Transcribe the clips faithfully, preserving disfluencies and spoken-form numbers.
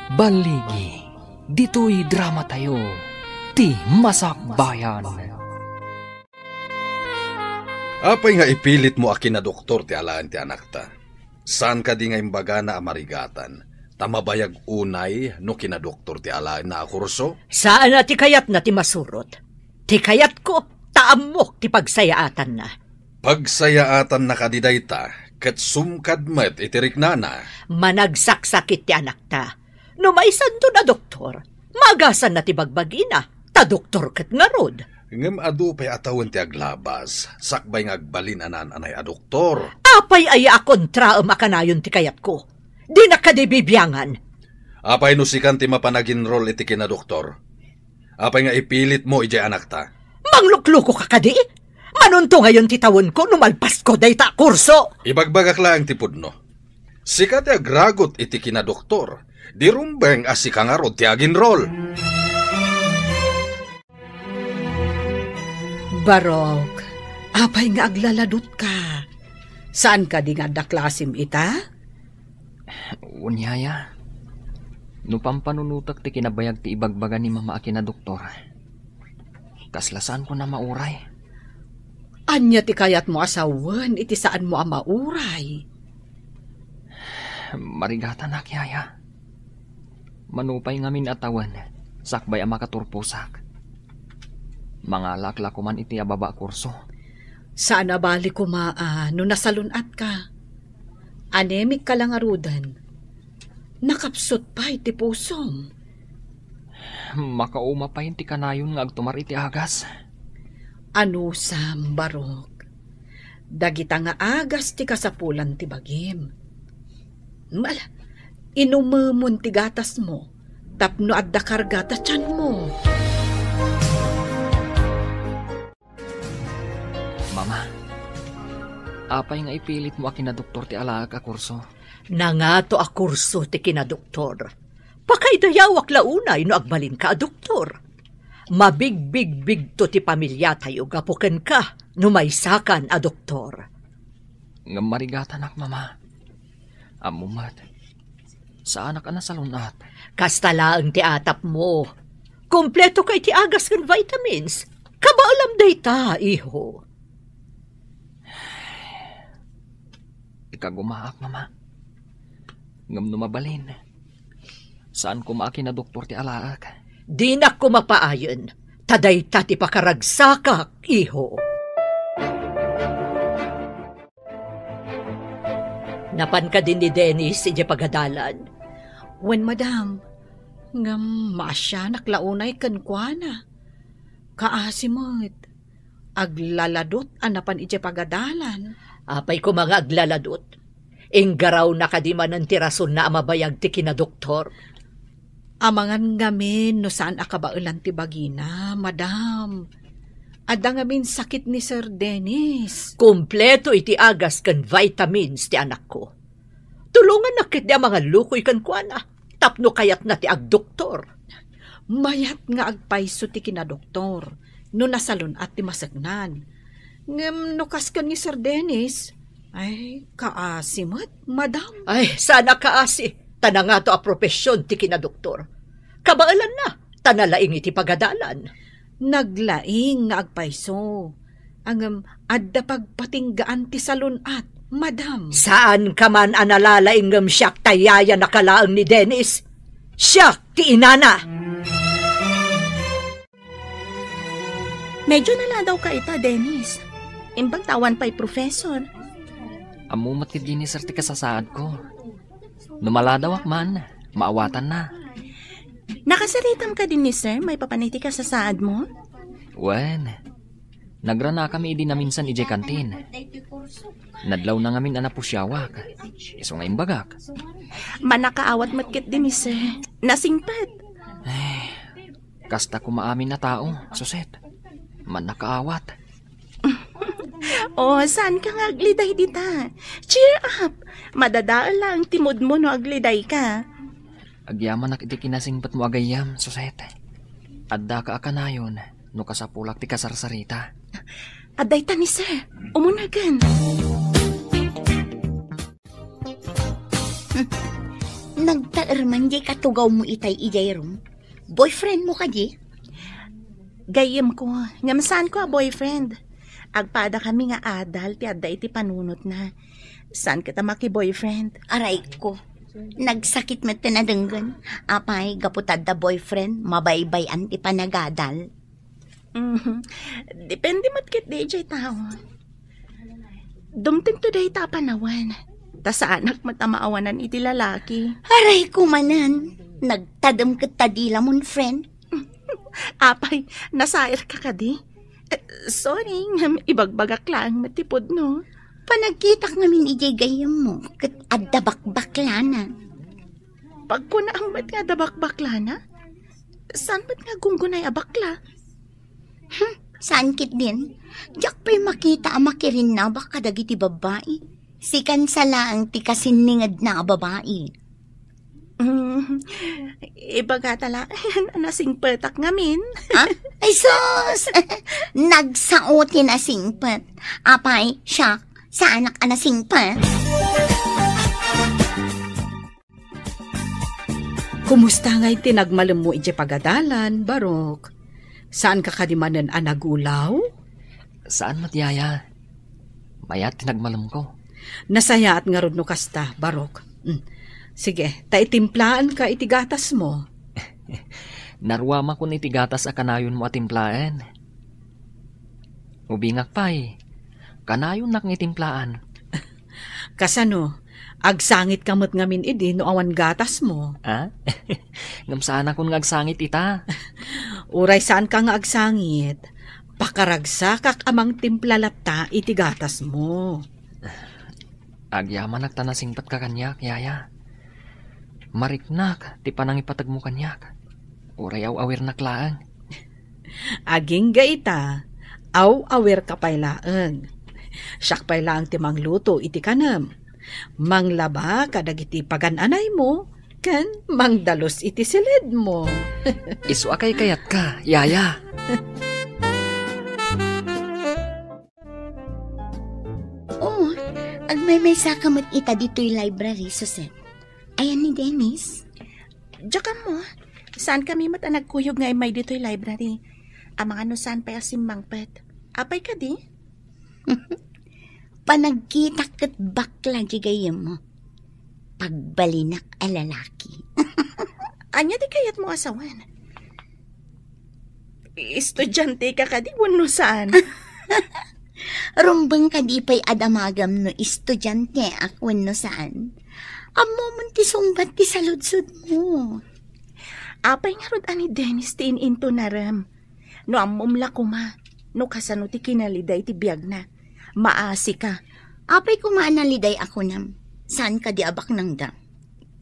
Balligi, ditoy dramatayo, ti Masakbayan. Apay nga ipilitmo a kinadoktor ti alaen ti anakta? Saan kadi nga imbagana a marigatan, ta mabayag unay no kinadoktor ti alaenna a kurso? Saan a ti kayatna ti masurot. Ti kayatko, ta ammok ti pagsayaatanna. Pagsayaatanna kadi dayta, ket sumkad met iti riknana. Managsaksakit ti anakta. No maisanton a doktor, maagasanna ti bagbagina, ta doktor ket ngarud. Ngem adu pay a tawen ti aglabas, sakbay nga agbalin a naan-anay a doktor. Apay aya a kontraem a kanayon ti kayatko? Dinak kadi bibiangan. Apay no sikan ti mapan aginrol iti kinadoktor? Apay nga ipilitmo idiay anakta? Manglukluko ka kadi? Manunto ngayon ti tawenko no malpasko dayta a kurso. Ibagbagak laeng ti pudno. Sika ti agragut iti kinadoktor. Di rumbeng a sika ngarud ti aginrol. Barok, apay nga aglaladutka? Saan kadi nga adda klasim ita? Wen, yaya, no pampanunotek ti kinabayag ti ibagbaga ni mama a kinadoktor, kasla saanko a mauray. Ania ti kayatmo a sawen iti saanmo a mauray? Marigatanak, yaya. Mano pay ngamin a tawen, sakbay a makaturposak, mangalaak la koman iti ababa a kurso. Saan a bali koma a no nasalun-atka. Anemic ka la ngaruden. Nakapsut pay ti pusom. Makauma pay ti kanayon nga agtumar iti agas. Anusam, Barok. Dagita nga agas ti kasapulan ti bagim. Mal, inumemon ti gatasmo tapno adda karga ta tianmo. Mama, apay nga ipilitmo a kinadoktor ti alaek a kurso? Nangato a kurso ti kinadoktor. Pakaidayawak la unay no agbalinka a doktor. Mabigbigbigto ti pamiliatayo gapu kenka no maysakan a doktor. Ngem marigatanak, mama. Ammom met, saanak a nasalun-at. Kasta laeng ti atapmo. Kumpleto ka iti agas ken vitamins. Kabaelam dayta, iho. Ikagumaak, mama. Ngem no mabalin, saan koma a kinadoktor ti alaek. Dinak koma paayen, ta dayta ti pakaragsakak, iho. Napan kadi ni Dennis idiay pagadalan? Wen, madam. Ngem maasianak la unay kenkuana. Kaasi met. Aglaladut a napan idiay pagadalan. Apay koma nga aglaladut? Inggarawna kadi manen ti rasonna a mabayag ti kinadoktor? Amangan ngamin no saan a kabaelan ti bagina, madam. Adda ngamin sakit ni Sir Dennis. Kumpleto iti agas ken vitamins ti anakko. Tulongannak ketdi a mangallukoy kenkuana tapno kayatna ti agdoktor. Mayat nga agpayso ti kinadoktor no nasalun-at ti maseknan. Ngem no kas ken ni Sir Dennis, ay, kaasi met, madam. Ay, saan a kaasi, ta nangato a profession ti kinadoktor. Kabaelanna, ta nalaing iti pagadalan. Naglaing nga agpayso. Ngem adda pagpatinggaan ti salun-at, madam. Saan ka man a nalalaing ngem siak ta yayanak laeng ni Dennis. Siak ti inana. Medyo naladaw ka ita, Dennis. Imbag ta awan pay professor. Ammo met ketdi ni Sir ti kasasaadko. No maladawak man, maawatanna. Nakasaritam kadi ni Sir maipapan iti kasasaadmo? Wen, nagranakami idi naminsan idiay kantin. Nadlawna ngamin a napusiawak. Isu nga imbagak. Mannakaawat met ketdi ni Sir. Nasingpet. Ay, kasta koma amin a tao, Suset. Mannakaawat. Oh, saan ka nga agliday dita? Cheer up! Madadael laeng ti moodmo no agliday ka. Agyamanak iti kinasingpetmo a gayyem, Suset. Addaka a kanayon no kasapulak ti kasarsarita. Adda ita ni Sir. Umunagen. Nagta Erman, di katugawmo itay idiay room? Boyfriendmo kadi? Gayyemko, ngem saanko a boyfriend. Agpadakami nga adal ti adda iti panunotna. Saan ket a maki-boyfriend? Arayko. Nagsakit met ti nadenggen. Apay, gapu ta adda boyfriend, mabaybay-an ti panagadal. Mhm. Depende met ket di idiay tao. Dumtengto dayta a panawen. Ta saanak met a maawanan iti lalaki. Arayko manen. Nagtadem ket ta dila mon friend. Apay, nasairka kadi? Eh, sorry, ngem ibagbagak laeng met ti pudno. Panagkitak ngamin idiay gayyemmo, ket adda bakbaklana. Pagkunaam met nga adda bakbaklana? Saan met nga gunggunay a bakla? Hmm, saan ketdin? Diak pay makita a makirinnabak kadagiti babbai. Sikan sa laeng ti kasinningedna a babai. Mm, ibagata laeng a nasingpetak ngamin. Ha? Ay, sus! Nagsao ti nasingpet. Apay, siak, saanak a nasingpet? Kumusta ngay ti nagmalemmo idiay pagadalan, Barok? Saanka kadi manen a nagulaw? Saan met, Yaya. Mayat ti nagmalemko. Nasayaat ngarud no kasta, Barok. Mm. Sige, ta itimplaanka iti gatasmo. Naruamakon iti gatas a kanayonmo a timplaen. Ubingak pay, kanayonnak nga itimplaan. Kasano? Agsangitka met ngamin idi no awan gatasmo? Ah? Ngem saanakon nga agsangit ita. Uray saanka nga agsangit, pakaragsakak a mangtimpla latta iti gatasmo. Agyamanak ta nasingpetka kaniak, Yaya. Mariknak ti panangipategmo kaniak. Uray aw-awirnak laeng. Agingga ita, aw-awirka pay laeng. Siak pay laeng ti mangluto iti kanem. Manglaba kadagiti pagan-anaymo, ken mangdalus iti silidmo. Isu a kaykayatka, Yaya. Oh, agmaymaysa ka met ita ditoy library, Susan. Ayan ni Dennis? Diak ammo. Saan kami met a nagkuyog nga immay ditoy library? Amangan no saan pay a simmangpet. Apay kadi? Panagkitak ket bakla di gayyemmo. Pagbalinak a lalaki. Ania ti kayatmo a sawen? Estudiante ka kadi wenno saan? Rumbeng kadi pay a damagam no estudiante ak wenno saan? Ammomon ti sungbat ti saludsodmo. Apay ngarud a ni Dennis ti in-intonarem? No ammom la koma no kasano ti kinaliday ti biagna. Maasika. Apay koma a naliday a kunam? Saan kadi a baknangda?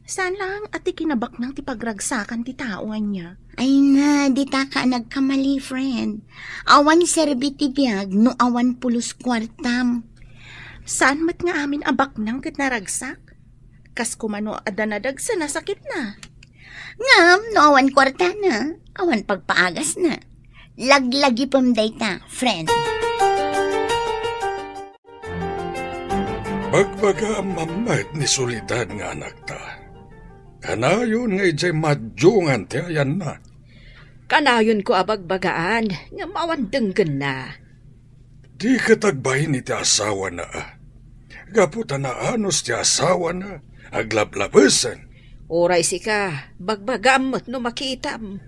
Saan laeng a ti kinabaknang ti pagragsakan ti tao ania? Ay na, dita ka a nagkamali, friend. Awan serbi ti biag no awan pulos kuartam. Saan met nga amin a baknang ket naragsak? Kas koma no adda nadagsen a sakitna. Ngem no awan kuartana, awan pagpaagasna. Laglagipem dayta, friend. Bagbagaam met ni Soledad nga anakta. Kanayon nga idiay madiongan ti ayanna. Kanayonko a bagbagaan, ngem awan denggenna. Di ket agbain iti asawana, a. Gapu ta naanus ti asawana, aglablabesen. Uray sika, bagbagam met no makitam.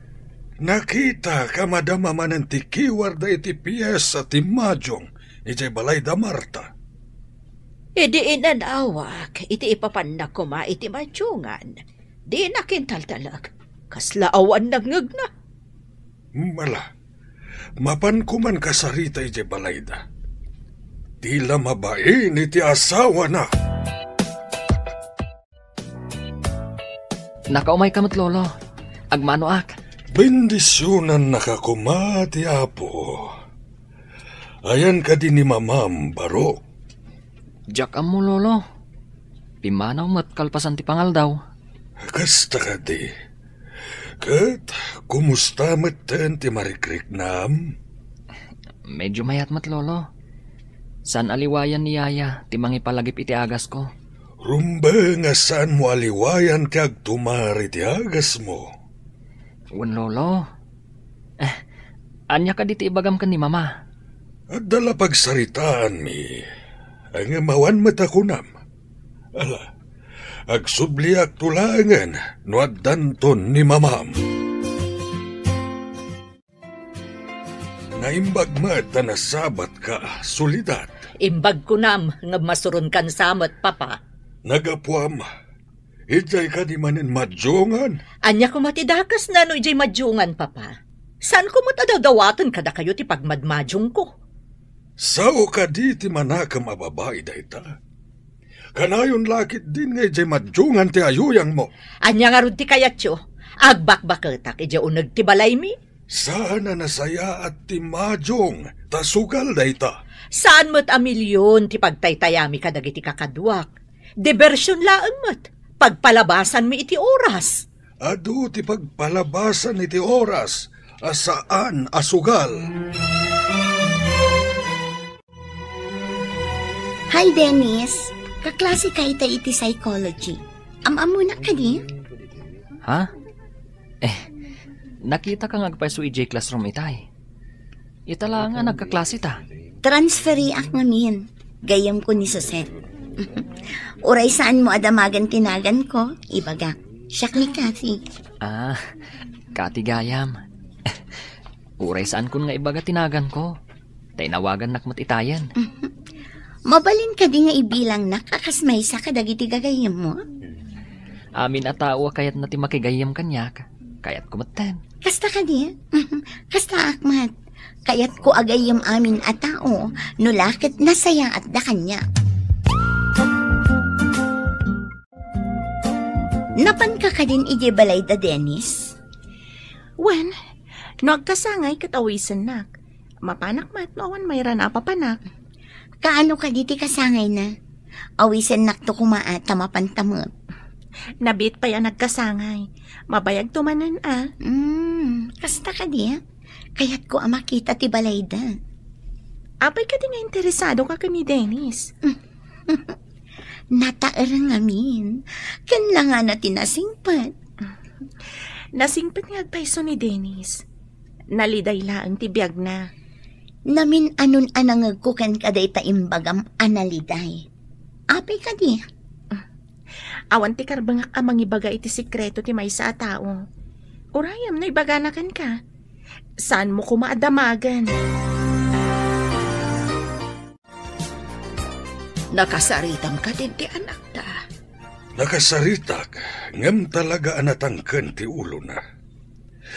Nakita ka madama manen ti kiwarda iti piesa ti madiong idiay balay da Marta. Idi inanawak iti ipapanna koma iti madiongan, dina kintaltalek. Kasla awan nangngegna. Mala, mapan koman kasarita idiay balayda. Di la mabain iti asawana. Nakaumayka met, Lolo. Agmanoak. Bendisionannaka koma ti Apo. Ayan kadi ni Mamam, Barok? Diak ammo, Lolo. Pimmanaw met kalpasan ti pangaldaw. Kasta kadi. Ket kumusta metten ti marikriknam? Medyo mayat met, Lolo. Saan a liwayan ni Yaya ti mangipalagip iti agasko. Rumbeng a saanmo a liwayan ti agtumar iti agasmo. Wen, Lolo. Eh, ania kadi ti ibagam ken ni Mama? Adda la pagsaritaanmi, ngem awan met a kunam. Ala, agsubliakto laengen no addanton ni Mamam. Naimbag met a nasabatka, Soledad. Imbag kunam nga masuronkan sa met, Papa. Nagapuam, idiay kadi manen madiungan? Ania koma ti dakesna no idiay madiungan, Papa? Saanko met a dawdawaten kadakayo ti pagmadmadiongko. Sao kadi ti manakem a babai dayta? Kanayon la ketdin nga idiay madiungan ti ayuyangmo. Ania ngarud ti kayatyo? Agbakbaketak idiay uneg ti balaymi? Saan a nasayaat ti madiung, ta sugal dayta. Saan met a milion ti pagtaytayami kadagiti kakaduak. Diversion laeng met. Pagpalabasanmi iti oras. Adu ti pagpalabasan iti oras a saan a sugal. Hi, Dennis. Kaklase ka ita iti psychology. Am-ammonak kadi? Ha? Eh, nakitaka nga agpayso idiay classroom itay. Ita la nga nagkaklase ta. Transferiak ngamin. Gayyemko ni Suset. Uray saanmo a damagen ti naganko, ibagak. Siak ni Kathy. Ah, Kathy gayam. Uray saankon nga ibaga ti naganko. Ta inawagannak met itayen. Mabalin kadi nga ibilangnak a kas maysa kadagiti gagayyemmo? Amin a tao a kayatna ti makigayyem kaniak, kayatko metten. Kasta kadi? Kastaak met. Kayatko a gayyem amin a tao, no la ket nasayaatda kaniak. Napanka kadin idiay balayda, Dennis? Wen, no agkasangay ket awisennak. Mapanak met no awan mayran a papanak. Kaano kadi ti kasangayna? Awisennakto koma a ta mapanta met. Nabiit pay a nagkasangay. Mabayagto manen a. Hmm, kasta kadi, a? Kayatko a makita ti balayda. Apay kadi nga interesadoka ken ni Dennis? Nataereng ngamin. Ken langana ti nasingpet. Nasingpet nga agpayso ni Dennis. Naliday laeng ti biagna. Namin-anon a nangegko kenka dayta imbagam a naliday. Apay kadi? Awan ti karbengak a mangibaga iti sekreto ti maysa a tao. Urayem no ibagana kenka. Saanmo koma a damagen. Nakasaritam kadin ti anakta? Nakasaritak, ngem talaga a natangken ti ulona.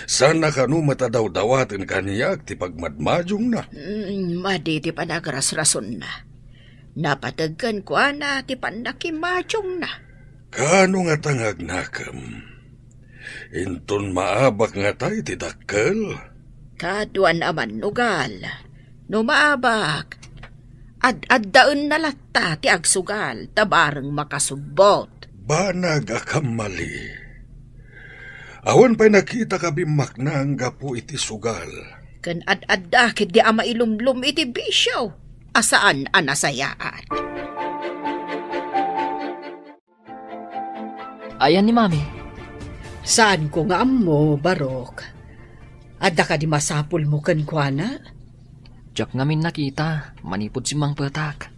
Saan a kano met a dawdawaten kaniak ti pagmadmadiongna. Mm, madi ti panagrasrasonna. Napateg kenkuana ti pannakimadiongna. Kaano ngata nga agnakem? Inton maabak ngata iti dakkel? Kaduan a mannugal. No maabak, ad-addaenna latta ti agsugal ta bareng makasubbot. Banag a kammali. Awan pay nakitak a bimmaknang gapu iti sugal. Ken ad-adda ketdi a mailumlom iti bisio a saan a nasayaat. Ayan ni Mami? Saanko nga ammo, Barok. Adda kadi masapulmo kenkuana? Diak ngamin nakita, manipud simmangpetak.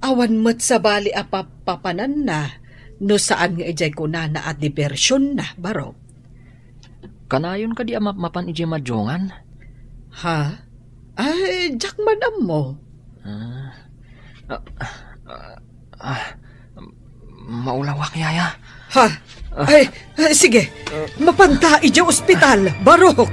Awan met sabali a pappapananna no saan nga idiay kunana a dibersionna, Barok. Kanayon kadi a mapmapan idiay madiongan? Ha? Ay, diak man ammo. Ah, ah, ah, ah, maulawak, Yaya. Ha? Ah. Ay, ay, sige. Mapanta idiay ospital, Barok.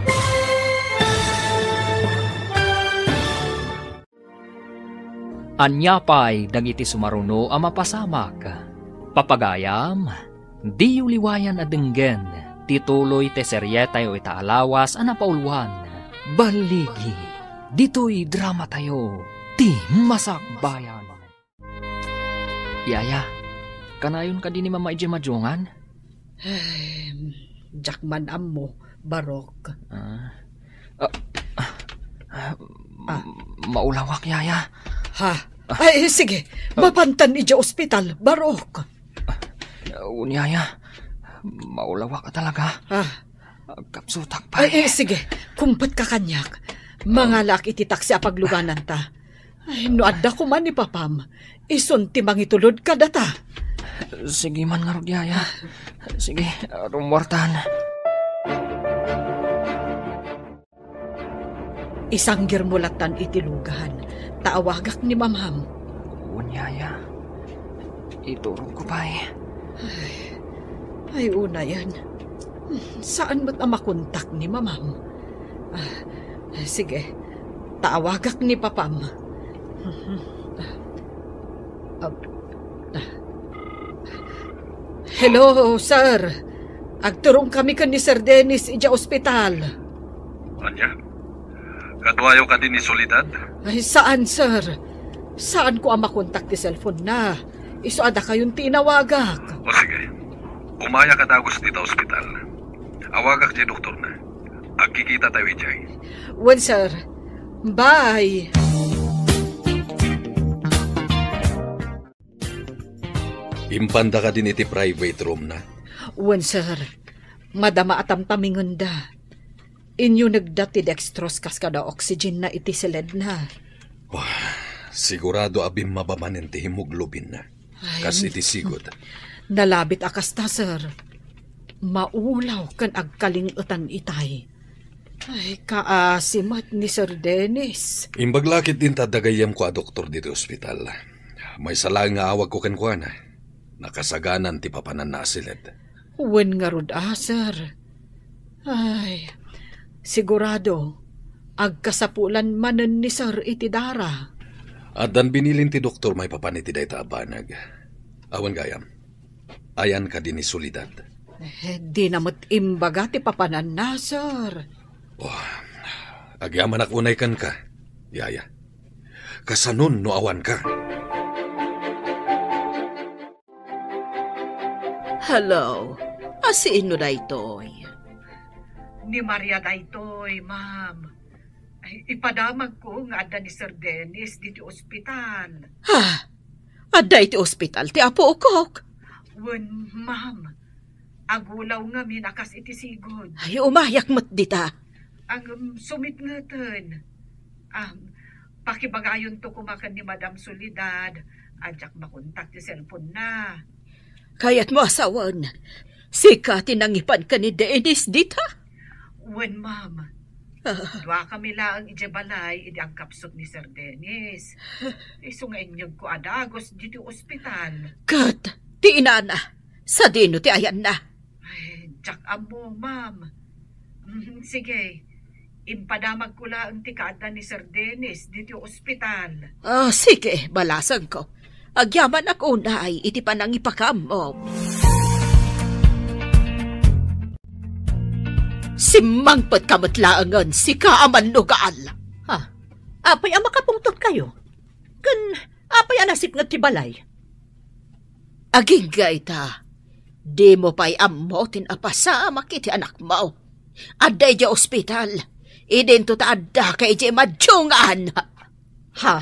Ania pay dagiti sumaruno a mapasamak? Papagayam, diyo liwayan a denggen ti tuloy ti serietayo ita a lawas a napauluan, Balligi, ditoy dramatayo, ti Masakbayan. Yaya, kanayon kadi ni Mama idiay madiongan? Ay, diak man ammo, Barok. Ah. Ah, ah, ah, maulawak, Yaya. Ha? Ay, sige. Mapantan idiay ospital, Barok. Wen, Yaya, maulawak talaga. Ah. Agkapsutak pay. Ay, eh, sige. Kumpetka kaniak. Mangalaak iti taksi a paglugananta. Ay, no adda koma ni Papam, isun ti mangitulod kadata. Sige man ngarud, Yaya. Sige, rummuartan. Isanggirmo lattan iti lugan, ta awagak ni Mamam. Wen, Yaya. Iturogko pay. Ay, ay, unayen. Saan met a makontak ni Mamam? Ah, sige, ta awagak ni Papam. Ah, ah. Hello, sir. Agturongkami ken ni Sir Dennis idiay ospital. Ania? Kaduayo kadi ni Soledad? Ay, saan, sir. Saanko a makontak ti cellphone na. Isu a dakayon ti inawagak. O sige. Umayaka dagus dita ospital. Awagak ti doktorna. Agkikitatayo idiay. Wen, sir. Bye. Impanda kadin iti private room na? Wen, sir. Madama a tamtamingenda. Inyunegda ti dextrose kas kada oxygen na iti siledna. Wah, sigurado a bimmaba manen ti hemoglobin na. Ay, kas iti sigud. Nalabit a kasta, sir. Maulaw ken agkaling-etan itay. Ay, kaasi met ni Sir Dennis. Imbag la ketdin ta adda gayyemko a doktor ditoy ospital. Maysa laeng nga awagko kenkuana. Nakasaganan ti papananna a siled. Wen ngarud a, sir. Ay, sigurado, agkasapulan manen ni Sir iti dara. Addan binilin ti doktor maipapan iti dayta a banag. Awan gayam. Ayan kadi ni Soledad? Eh, dina met imbaga ti papananna, sir. Oh, agyamanak unay kenka, Yaya. Kasanon no awanka? Hello. Asino daytoy? Ni Maria daytoy, ma'am. Ay, ipadamagko nga adda ni Sir Dennis ditoy ospital. Ha? Adda iti ospital ti apok? Wen, ma'am. Agulaw ngamin a kas iti sigud. Ay, umayak met dita. Ngem, um, sumitngeten. Um, pakibagayonto koma ken ni Madam Soledad a diak makontak ti cellphone na. Kayatmo a sawen, sika ti nangipan ken ni Dennis dita? Wen, ma'am. Ah. Duakami laeng idiay balay idi agkapsut ni Sir Dennis. Isu nga inyegko a dagus ditoy ospital. Ket ti inana, sadino ti ayanna? Ay, diak ammo, ma'am. Mm, sige, impadamagko laeng ti kaadda ni Sir Dennis ditoy ospital. Ah, sige, balasangko. Agyamanak unay iti panangipakaammo. Simmangpetka met laengen, sika a mannugal. Ha? Apay a makapungtotkayo? Ken apay a nasipnget ti balay? Agingga ita, dimo pay ammo ti napasamak iti anakmo. Adda idiay ospital, idinto ta addaka idiay madiungan. Ha?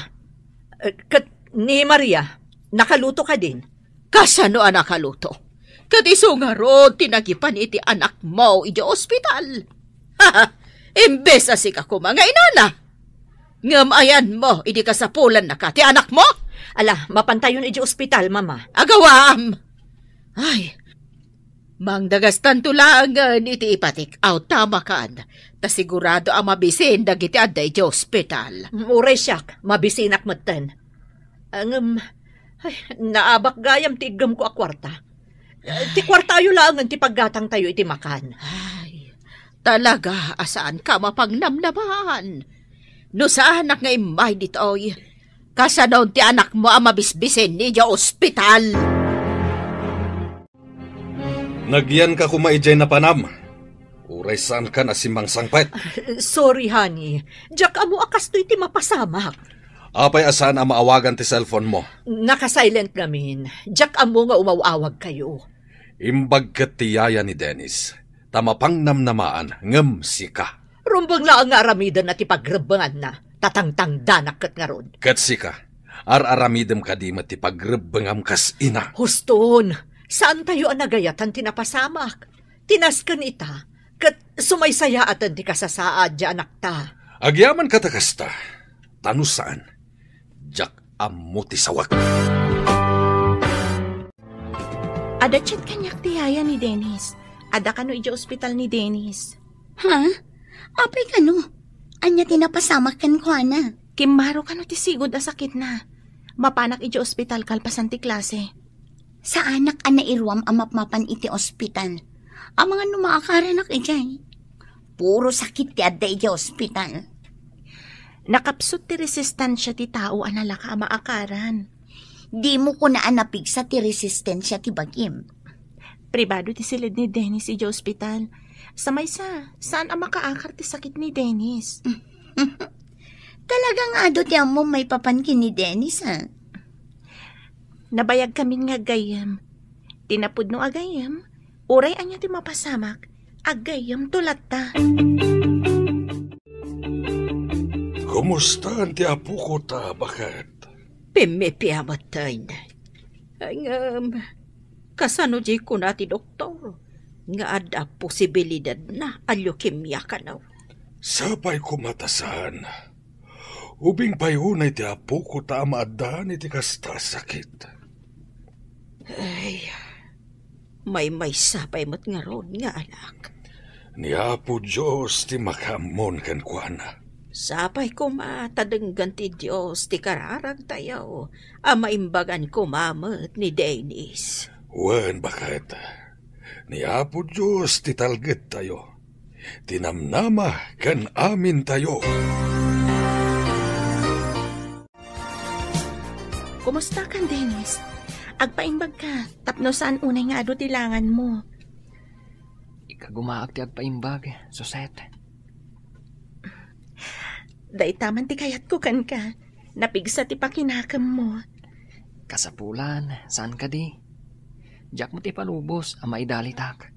Eh, ket ni Maria, nakaluto kadin? Kasano a nakaluto? Ket isu ngarud ti nagipan iti anakmo idiay ospital. Imbes a sika koma nga inana. Ngem ayanmo idi kasapulannaka ti anakmo? Ala, mapantayon idiay ospital, Mama. Agawaam! Ay, mangdagastanto laengen iti ipatik-out ta makan, ta sigurado a mabisin dagiti adda iti ospital. Mm, uray siak, mabisinak metten. Ngem, ay, naabak gayam ti iggemko a kuarta. Ti kuartayo laengen ti paggatangtayo iti makan. Ay, talaga a saanka mapangnamnamaan. No saanak nga immay ditoy, kasanon ti anakmo a mabisbisin idiay ospital? Nagyanka koma idiay napanam. Uray saankan a simmangsangpet. Sorry, honey. Diak ammo a kastoy ti mapasamak. Apay a saan a maawagan ti cellphone mo? Naka-silent ngamin. Diak ammo nga umaw-awagkayo. Imbag ket ti yaya ni Dennis, ta mapangnamnamaan ngem sika. Rumbeng laeng nga aramidenna ti pagrebbenganna, ta tangtangdanak ket ngarud. Ket sika, Ar-aramidem kadi met ti pagrebbengam kas ina. Huston, saantayo a nagayatan ti napasamak. Ti nasken ita, ket sumaysayaaten ti kasasaad ti anakta. Agyamankata kasta, ta no saan, diak ammo ti sawak. Adda chat kaniak ti yaya ni Dennis. Adda kano idiay ospital ni Dennis. Ha? Apay kano? Ania ti napasamak kenkuana? Kimmaro kano ti sigud a sakitna. Mapanak idiay ospital kalpasan ti klase. Saanak a nairuam a mapmapan iti ospital. Amangan no maakaranak idiay. Puro sakit ti adda idiay ospital. Nakapsut ti resistensia ti tao a nalaka a maakaran. Dimo kuna a napigsa ti resistensia ti bagim. Pribado ti siled ni Dennis idiay ospital. Sa maysa, saan a makaakar ti sakit ni Dennis. Talaga nga adu ti ammom maipapan ken ni Dennis, a? Nabayagkamin nga aggayyem. Ti napudno a gayyem, uray ania ti mapasamak, aggayyemto latta. Kumustaan ti apokota, baket? Pimmipiametten. Ngem, kasano diay kuna ti doktor nga adda posibilidadna a leukemia kano? Sapay koma ta saan. Ubing pay unay ti apokota a maaddaan iti kasta a sakit. Ay, maymaysa pay met ngarud nga anak. Ni Apo Dios ti makaammon kenkuana. Sapay koma ta denggen ti Dios ti kararagtayo a maimbagan koma met ni Dennis. Wen, baket, ni Apo Dios ti talgedtayo, ti namnama ken amintayo. Kumusta kan, Dennis? Agpaimbag ka, tapno saan unay nga adu ti langan mo. Ikagumaak ti agpaimbag, Suset. Dayta man ti kayatko kenka, napigsa ti pakinakem mo. Kasapulan, saan kadi? Diak met ipalubos a maidalitak.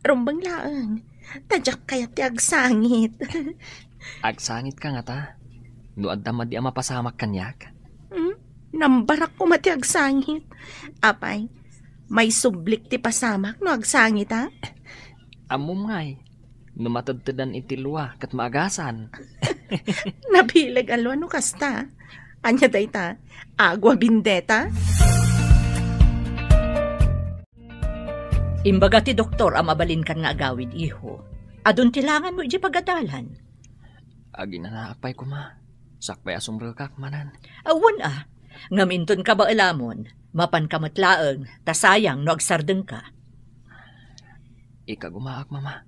Rumbeng laeng, ta diak kayat ti agsangit. Agsangit ka ngata? No adda madi a mapasamak kaniak? Hmm? Nambarak koma ti agsangit. Apay, maisublik ti pasamak no agsangit, a? Ammom ngay, no matedtedan iti lua ket maagasan. Nabileg a lua no kasta. Ania dayta? Agua bendita? Imbaga ti doktor a mabalinkan nga agawid, iho. Adun ti langanmo idiay pagadalan. Aginanaak pay koma. Sakbay a sumrekak manen. Awan a. Ngem inton kabaelamon, mapanka met laeng, ta sayang no agsardengka. Ikagumaak, Mama.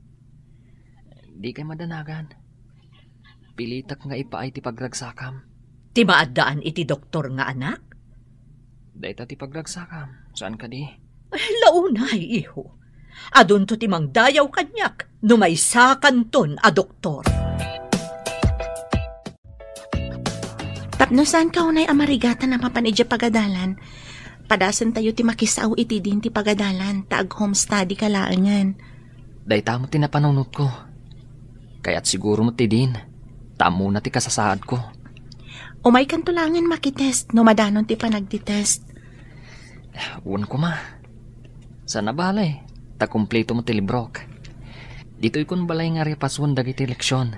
Dikay madanagan. Pilitek nga ipaay ti pagragsakam. Ti maaddaan iti doktor nga anak? Dayta ti pagragsakam, saan kadi? Ay, launay, iho. Adunto ti mangdayaw kaniak no maysakanton a doktor. Tapno saanka unay a marigatan a mapan idiay pagadalan, padasentayo ti makisao iti din ti pagadalan ta ag-home study ka laengen. Dayta met ti napanunotko. Kayat siguro met ti din, ta ammona ti kasasaadko. Umaykanto laengen makitest no madanon ti panagtitest. Wen koma. Saan a bale, ta kumpleto met ti librok. Ditoykon balay nga repasuen dagiti leksion.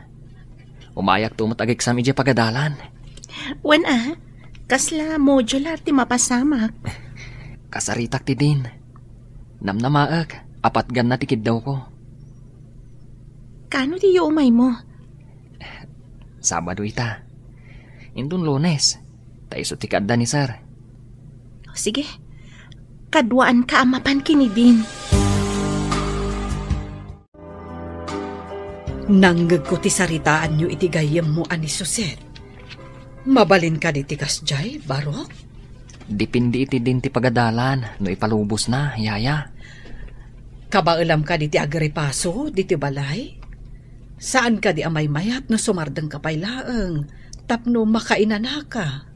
Umayakto met ag-exam idiay pagadalan. Wen a, kasla modular ti mapasamak? Kasaritak ti din. Namnamaek, apatganna ti kiddawko. Kaano diyo umaymo? Sabado ita. Inton Lunes, ta isu ti kaadda ni Sir. Sige, kaduaanka a mapan ken ni Dean. Nangngegko ti saritaanyo iti gayyemmo a ni Suset. Mabalin kadi ti kasdiay, Barok? Depende iti din ti pagadalan no ipalubosna, Yaya. Kabaelam kadi ti agripaso ditoy balay? Saan kadi a maymayat no sumardengka pay laeng tapno makainanaka?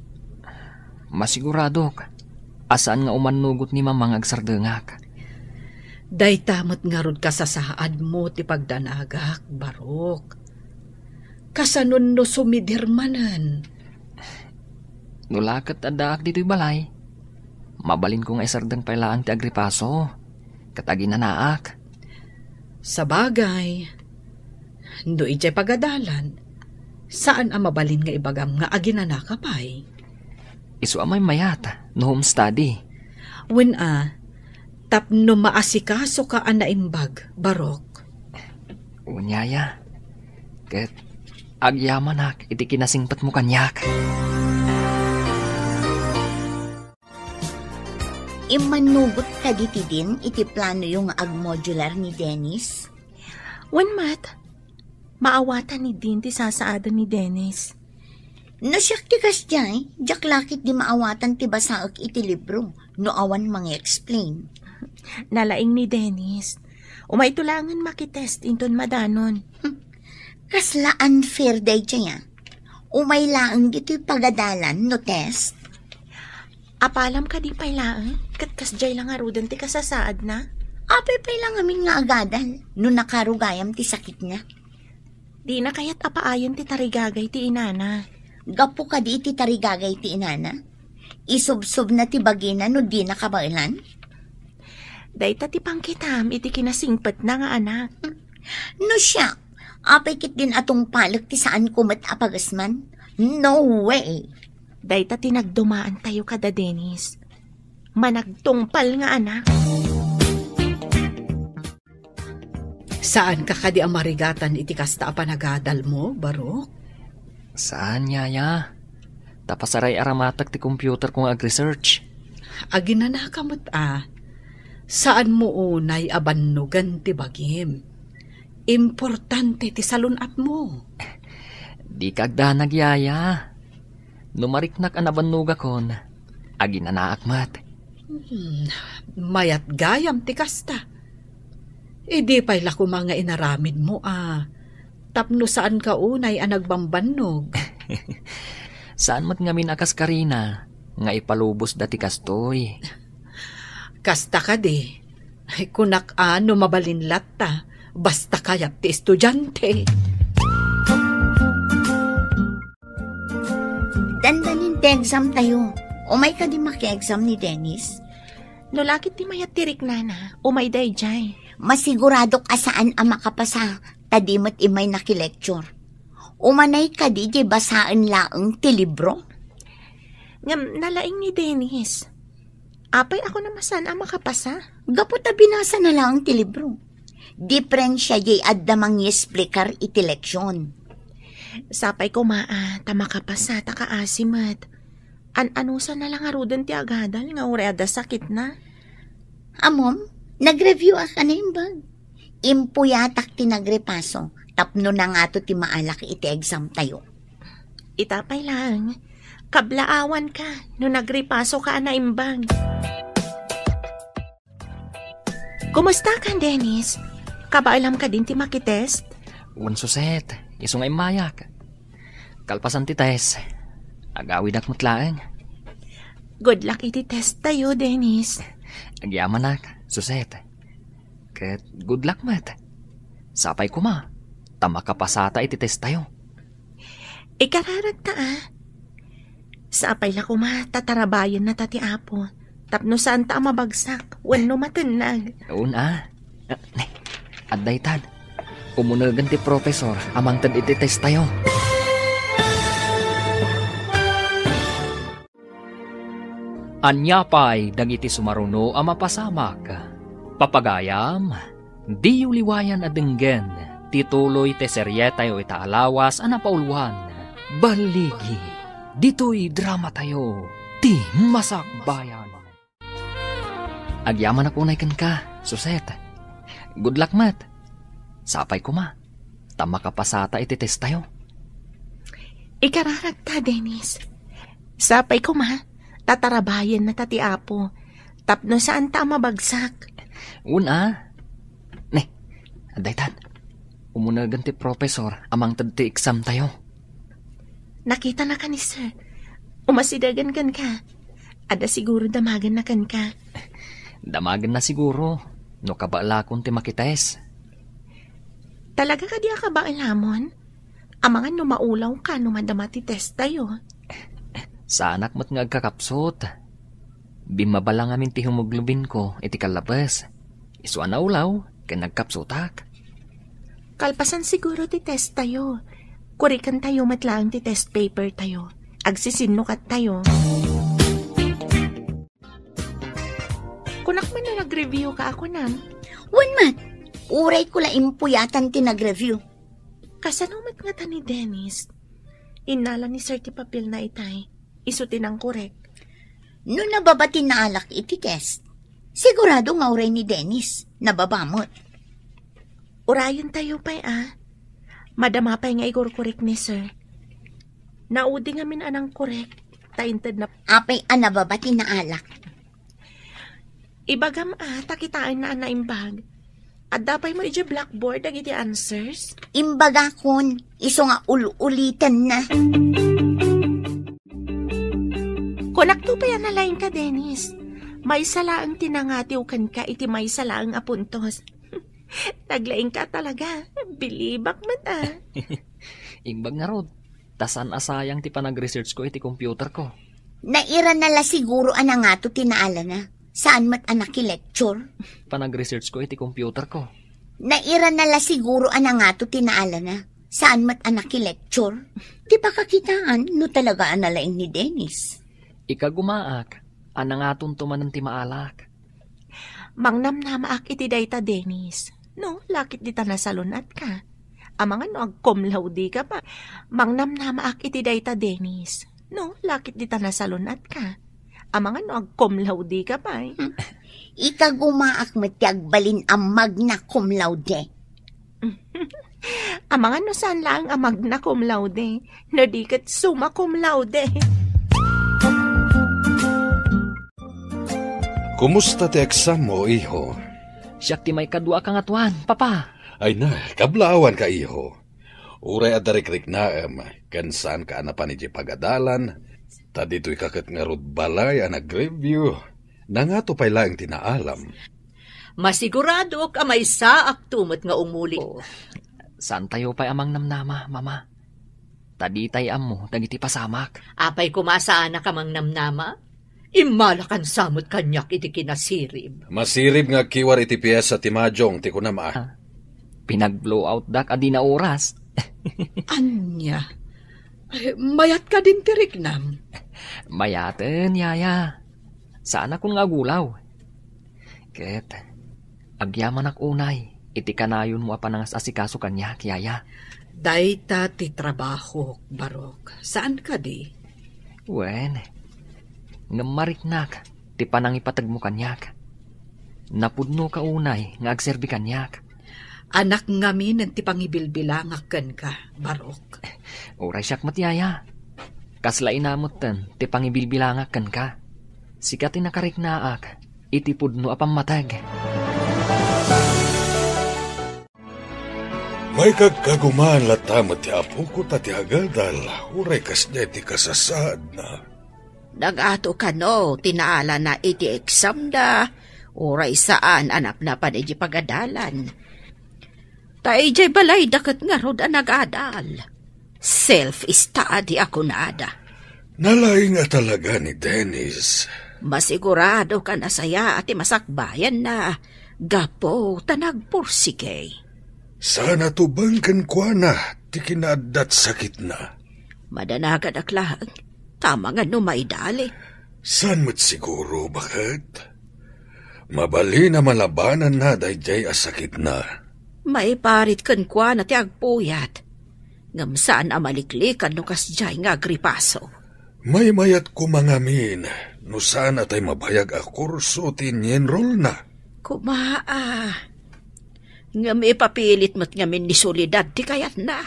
Masiguradok a saan nga umannugot ni Mama nga agsardengak. Dayta met ngarud kasasaadmo ti pagdanagak, Barok. Kasanon no sumidir manen? No la ket addaak ditoy balay, mabalinko nga isardeng pay laeng ti agripaso ket aginanaak. Sabagay, no idiay pagadalan, saan a mabalin nga ibagam nga aginanaka pay. Isu a maymayat no home study. Wen a, tapno maasikasoka a naimbag, Barok. Wen, yaya. Ket agyamanak iti kinasingpetmo kaniak. Immannugot kadi ti din iti planoyo nga agmodular ni Dennis? Wen met, maawatan ni Din ti sasaaden ni Dennis. No siak ti kasdiay, diak la ketdi maawatan ti basaek iti libro no awan mangi-explain. Nalaing ni Dennis. Umayto laengen makitest inton madanon. Hmm. Kasla unfair daydiay a. Umay laeng ditoy pagadalan no test. Apalam kadi pay laeng, ket kasdiay la ngaruden ti kasasaadna? Apay pay la ngamin nga agadal no nakarugayam ti sakitna? Dina kayat a paayen ti tarigagay ti inana. Gapu kadi iti tarigagay ti inana? Isubsobna ti bagina no dina kabaelan? Dayta ti pangkitam iti kinasingpetna nga anak. No siak, apay ketdin a tungpalek ti saanko met a pagesman? No way! Dayta ti nagdumaantayo kada Dennis. Managtungpal nga anak. Saanka kadi a marigatan iti kasta a panagadalmo, Barok? Saan, yaya. Ta pasaray-aramatek ti computerko nga ag-research. Aginanaka met a, saanmo unay a bannogen ti bagim. Importante ti salun-atmo. Dika agdanag, yaya. No mariknak a nabannogakon, aginanaak met. Hmm, mayat gayam ti kasta. Idi pay la koma nga inaramidmo a tapno saanka unay a nagbambannog. Saan met ngamin a kaskarina nga ipalubosda ti kastoy. Kasta kadi, ay, kunak a no mabalin latta, basta kayat ti estudiante. Dandanin ti exam tayo. Umay kadi maki-exam ni Dennis? No lakit ti mayat ti riknana, umay daydiay. Masiguradok a saan a makapasa, ta di met immay nakilecture. Umanay kadi di basaen laeng ti libro? Ngem nalaing ni Dennis. Apay a kunam a saan a makapasa? Gapu ta binasana laeng ti libro. Diferensia di adda mangiesplikar iti leksion. Sapay koma a ta makapasa ta kaasi met. An-anusana la ngaruden ti agadal nga uray adda sakitna. Ammom, nag-review-ak a naimbag. Impuyatak ti nagripaso tapno nangato ti maalak iti exam tayo. Ita pay laeng, kablaawanka no nagripasoka a naimbag. Kumustakan, Dennis? Kabaelam kadin ti makitest? Wen, Suset, isu nga immayak. Kalpasan ti test, agawidak met laeng. Good luck iti test tayo, Dennis. Agyamanak, Suset. Ket good luck met. Sapay koma, ta makapasata iti test tayo. Ikararagta a. Sapay la koma ta tarabayenna ta ti Apo, tapno saanta a mabagsak wenno matennag. Wen a. Ah, ne, adda itan. Umunegen ti professor a mangted iti test tayo. Ania pay dagiti sumaruno a mapasamak? Papagayam, diyo liwayan a denggen ti tuloy ti serietayo ita a lawas a napauluan, Balligi, ditoy dramatayo, Ti Masakbayan. Agyamanak unay kenka, Suset. Good luck met. Sapay koma, ta makapasata iti test tayo. Ikararagta, Dennis. Sapay koma, ta tarabayenna ta ti Apo, tapno saanta a mabagsak. Wen a. Ne, adda itan. Umunegen ti professor a mangted ti exam tayo. Nakitanaka ni Sir. Umasidegen kenka. Adda siguro damagenna kenka. Damagenna siguro no kabaelakon ti makitest. Talaga kadi a kabaelamon? Amangan no maulawka no madama ti test tayo. Saanak met nga agkakapsut. Bimmaba la ngamin ti hemoglobinko iti kallabes. Isu a naulaw ken nagkapsutak. Kalpasan siguro ti test tayo. Kurikentayo met laeng ti test paper tayo. Agsisinnukat tayo. Kunak man no nag-review ka a kunam. Wen met, uray ko la impuyatan ti nag-review. Kasano met ngata ni Dennis? Innala ni Sir ti papelna itay. Isu ti nangkorek. No nababa ti naalak iti test, sigurado nga uray ni Dennis, nababa met. Urayen tayo pay a. Madama pay nga ikurkurek ni Sir. Naudi ngamin a nangkorek, ta inted na. Apay a nababa ti naalak? Ibagam a, ta kitaenna a naimbag. Adda pay mo idiay blackboard dagiti answers? Imbagakon, isu nga ul-ulitenna. Kunakto pay a nalaingka, Dennis. Maysa laeng ti nangatiw kenka iti maysa laeng a puntos. Naglaingka talaga. Bilibak met a. Imbag ngarud, ta saan a sayang ti panag-research ko iti computer ko. Nairana la siguro a nangato ti naalana. Saan met a nakilecture. Panag-research ko iti computer ko. Nairana la siguro a nangato ti naalana. Saan met a nakilecture. Di ba kakitaan no talaga a nalaing ni Dennis? Ikagumaak a nangatonto manen ti maalak. Mangnamnamaak iti dayta, Dennis. No, lakit dita nasalun-atka. Amangan no agcum laude ka pay. Mangnamnamaak iti dayta, Dennis. No, lakit dita nasalun-atka. Amangan no agcum laude ka pay. Ikagumaak met ti agbalin a magna cum laude. Amangan no saan laeng a magna cum laude, no di ket summa cum laude. Kumusta ti exam mo, iho? Siak ti maikadua a kangatoan, Papa. Ay na, kablaawanka, iho. Uray adda rikriknaem, ken saanka a napan idiay pagadalan, ta ditoyka ket ngarud balay a nag-review. Nangato pay laeng ti naalam. Masiguradok a maysaakto met nga umuli. Oh, saantayo pay a mangnamnama, Mama. Ta ditay ammo dagiti pasamak. Apay koma saanak a mangnamnama? Immalakansa met kaniak iti kinasirib. Masirib nga agkiwar iti piesa ti majong ti kunam a. Ah, pinag-blowoutdak a dina oras. Ania? Ay, mayat kadin ti riknam? Mayaten, Yaya. Saanakon nga agulaw. Ket agyamanak unay iti kanayonmo a panangas-asikaso kaniak, Yaya. Dayta ti trabahok, Barok. Saan kadi? Wen, ngem mariknak ti panangipategmo kaniak. Napudnoka unay nga agserbi kaniak. Anak ngamin ti pangibilbilangak kenka, Barok. Uray siak met, Yaya. Kasla inamuten ti pangibilbilangak kenka. Sika ti nakariknaak iti pudno a pammateg. Maikagkagumaan latta met ti apoko ta ti agadal, uray kasdiay ti kasasaadna. Nagato kano ti naalana iti examda, uray saan a napnapan iti pagadalan. Ta idiay balayda ket ngarud a nagadal. Self-study a kunada. Nalaing a talaga ni Dennis. Masigurado ka nasayaat ti masakbayanna, gapu ta nagpursige. Saan a tubeng kenkuana ti kinaaddat sakitna. Madanagadak laeng, tama nga no maidali. Saan met siguro, baket? Mabalin a malabananna daydiay a sakitna. Maiparit kenkuana ti agpuyat. Ngem saan a maliklikan no kasdiay nga agripaso. Maymayat koma ngamin no saan a tay mabayag a kurso ti inyinrolna. Koma a. Ngem ipapilit met ngamin ni Soledad ti kayatna.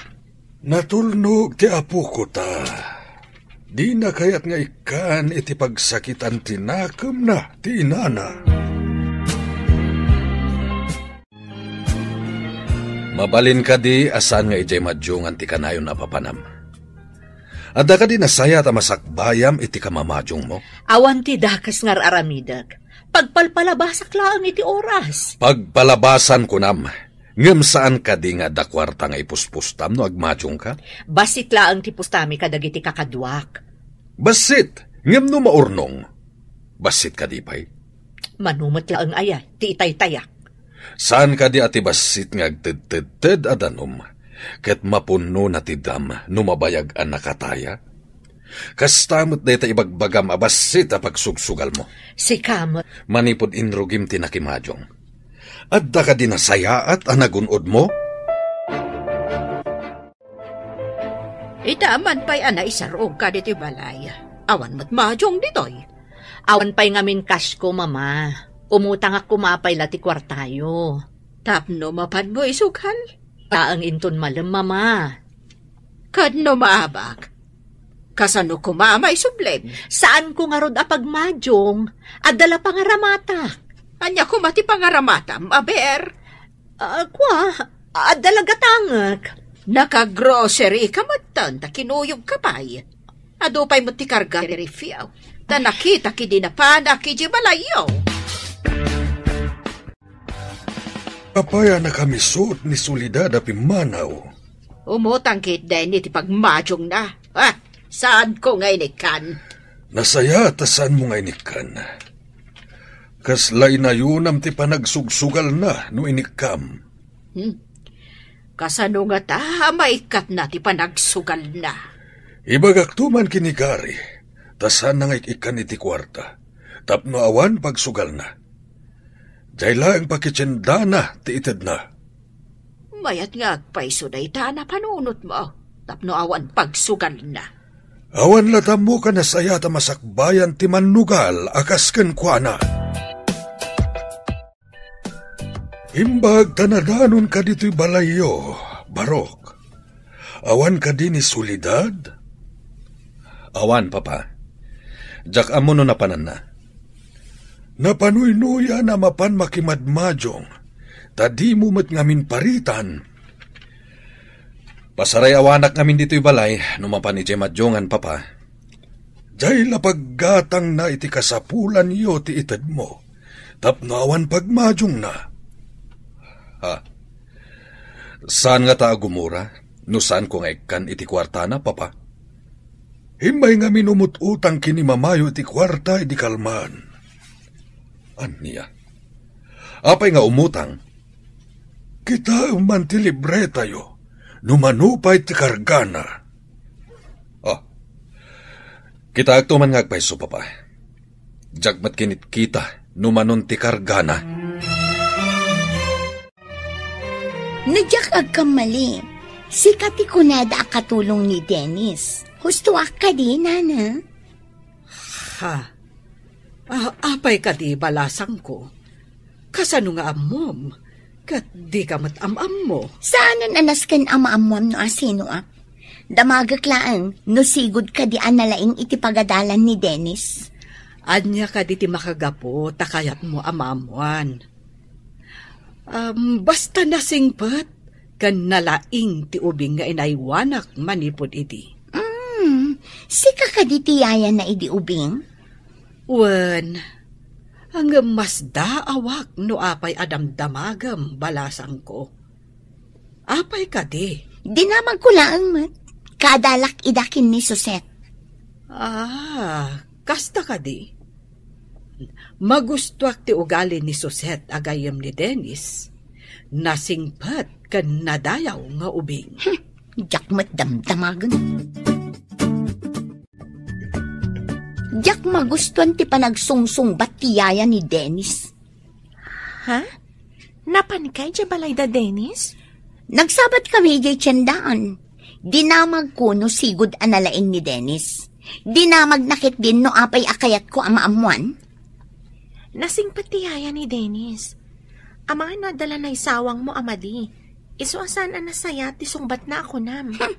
Natulnog ti apoko ta. Dina kayat nga ikkan iti pagsakitan ti nakemna ti inana. Mabalin kadi a saan nga idiay madiongan ti kanayon a papanam? Adda kadi nasayaat a masakbayam iti kamamadiongmo? Awan ti dakes nga ar-aramidek. Pagpalpalabasak laeng iti oras. Pagpalabasan, kunam. Ngem saan kadi nga adda kuarta nga ipuspustam no agmadiongka? Bassit laeng ti pustami kadagiti kakaduak. Bassit, ngem no maurnong, bassit kadi pay? Mano met laeng aya ti itaytayak? Saan kadi a ti bassit nga agtedtedted a danum, ket mapunnona ti dam no mabayag a nakataya? Kasta met dayta ibagbagam a bassit a pagsugsugalmo. Sika met. Manipud inrugim ti nakimajong. Adda kadi nasayaat a nagun-odmo? Ita man pay a naisarog ka ditoy balay. Awan met majong ditoy. Awan pay ngamin kasko, Mama. Umutangak koma pay la ti kuartayo. Tapno mapanmo isugal? Laeng inton malem, Mama. Ket no maabak, kasano koma a maisublim? Saanko ngarud a pagmajong. Adda la pangaramatak. Ania koma ti pangaramatam, aber? Ah, kua, adda la gatangek. Nakagrocery ka metten ta kinuyog ka pay. Adu pay met ti karga ti rifyo. Ta nakitak idi napanak idiay balayyo. Apay a nakamisut ni Soledad a pimmanaw? Umutang ketdi iti pagmajongna. Ah, saanko nga inikkan. Nasayaat a saanmo nga inikkan. Kasla inayonam ti panagsugsugalna no inikkam. Hmm. Kasano ngata a maikkatna ti panagsugalna? Ibagakto man ken ni Gary, ta saanna nga ik-ikkan iti kuarta, tapno awan pagsugalna. Diay laeng pakitiendana ti itedna. Mayat nga agpayso dayta a napanunotmo tapno awan pagsugalna. Awan laeng ammo a nasayaat a masakbayan ti mannugal a kas kenkuana. Imbag ta nadanonka ditoy balayyo, Barok. Awan kadi ni Soledad? Awan, Papa. Diak ammo no napananna. Napanuynoyan a mapan makimadmajong, ta dimo met ngamin paritan. Pasarayawanak ngamin ditoy balay no mapan idiay majongan, Papa. Diay la paggatangna iti kasapulanyo ti itedmo, tapno awan pagmajongna. Ha? Saan ngata a gumura no saanko nga ikkan iti kuartana, Papa? Immay ngamin umut-utang ken ni mamayo iti kuarta idi kalman. Ania? Apay nga umutang? Kitaem man ti libretayo no mano pay ti kargana. Ah, kitaekto man nga agpayso, Papa. Diak met kinitkita no manon ti kargana. No diak agkamali, sika ti kunada a katulong ni Dennis. Hustoak kadi, Nana? Ha? Ah, apay kadi, balasangko? Kasano nga ammom? Ket dika met am-ammo? Saanen a nasken a maammuam no asinoak. Damagek laeng no sigud kadi a nalaing iti pagadalan ni Dennis. Ania kadi ti makagapu ta kayatmo a maammuan? Am, basta nasingpet ken nalaing ti ubing nga inaywanak manipud idi. Mm, sika kadi ti yayana idi ubing? Wen, ngem masdaawak no apay a damdamagem, balasangko. Apay kadi? Dinamagko laeng met. Kaadalak ida ken ni Suset. Ah, kasta kadi? Magustoak ti ugali ni Suset a gayyem ni Dennis. Nasingpet ken nadayaw nga ubing. Hmm, diak met damdamagen. Diak magustuan ti panagsungsungbat ti yaya ni Dennis. Ha? Napanka idiay balayda, Dennis? Nagsabatkami idiay tiendaan. Dinamagko no sigud a nalaing ni Dennis. Dinamagna ketdin no apay a kayatko a maammuan. Nasingpet ti yaya ni Dennis. Amangan no adda la naisawangmo a madi. Isu a saan a nasayaat ti sungbatna a kunam. Hmm.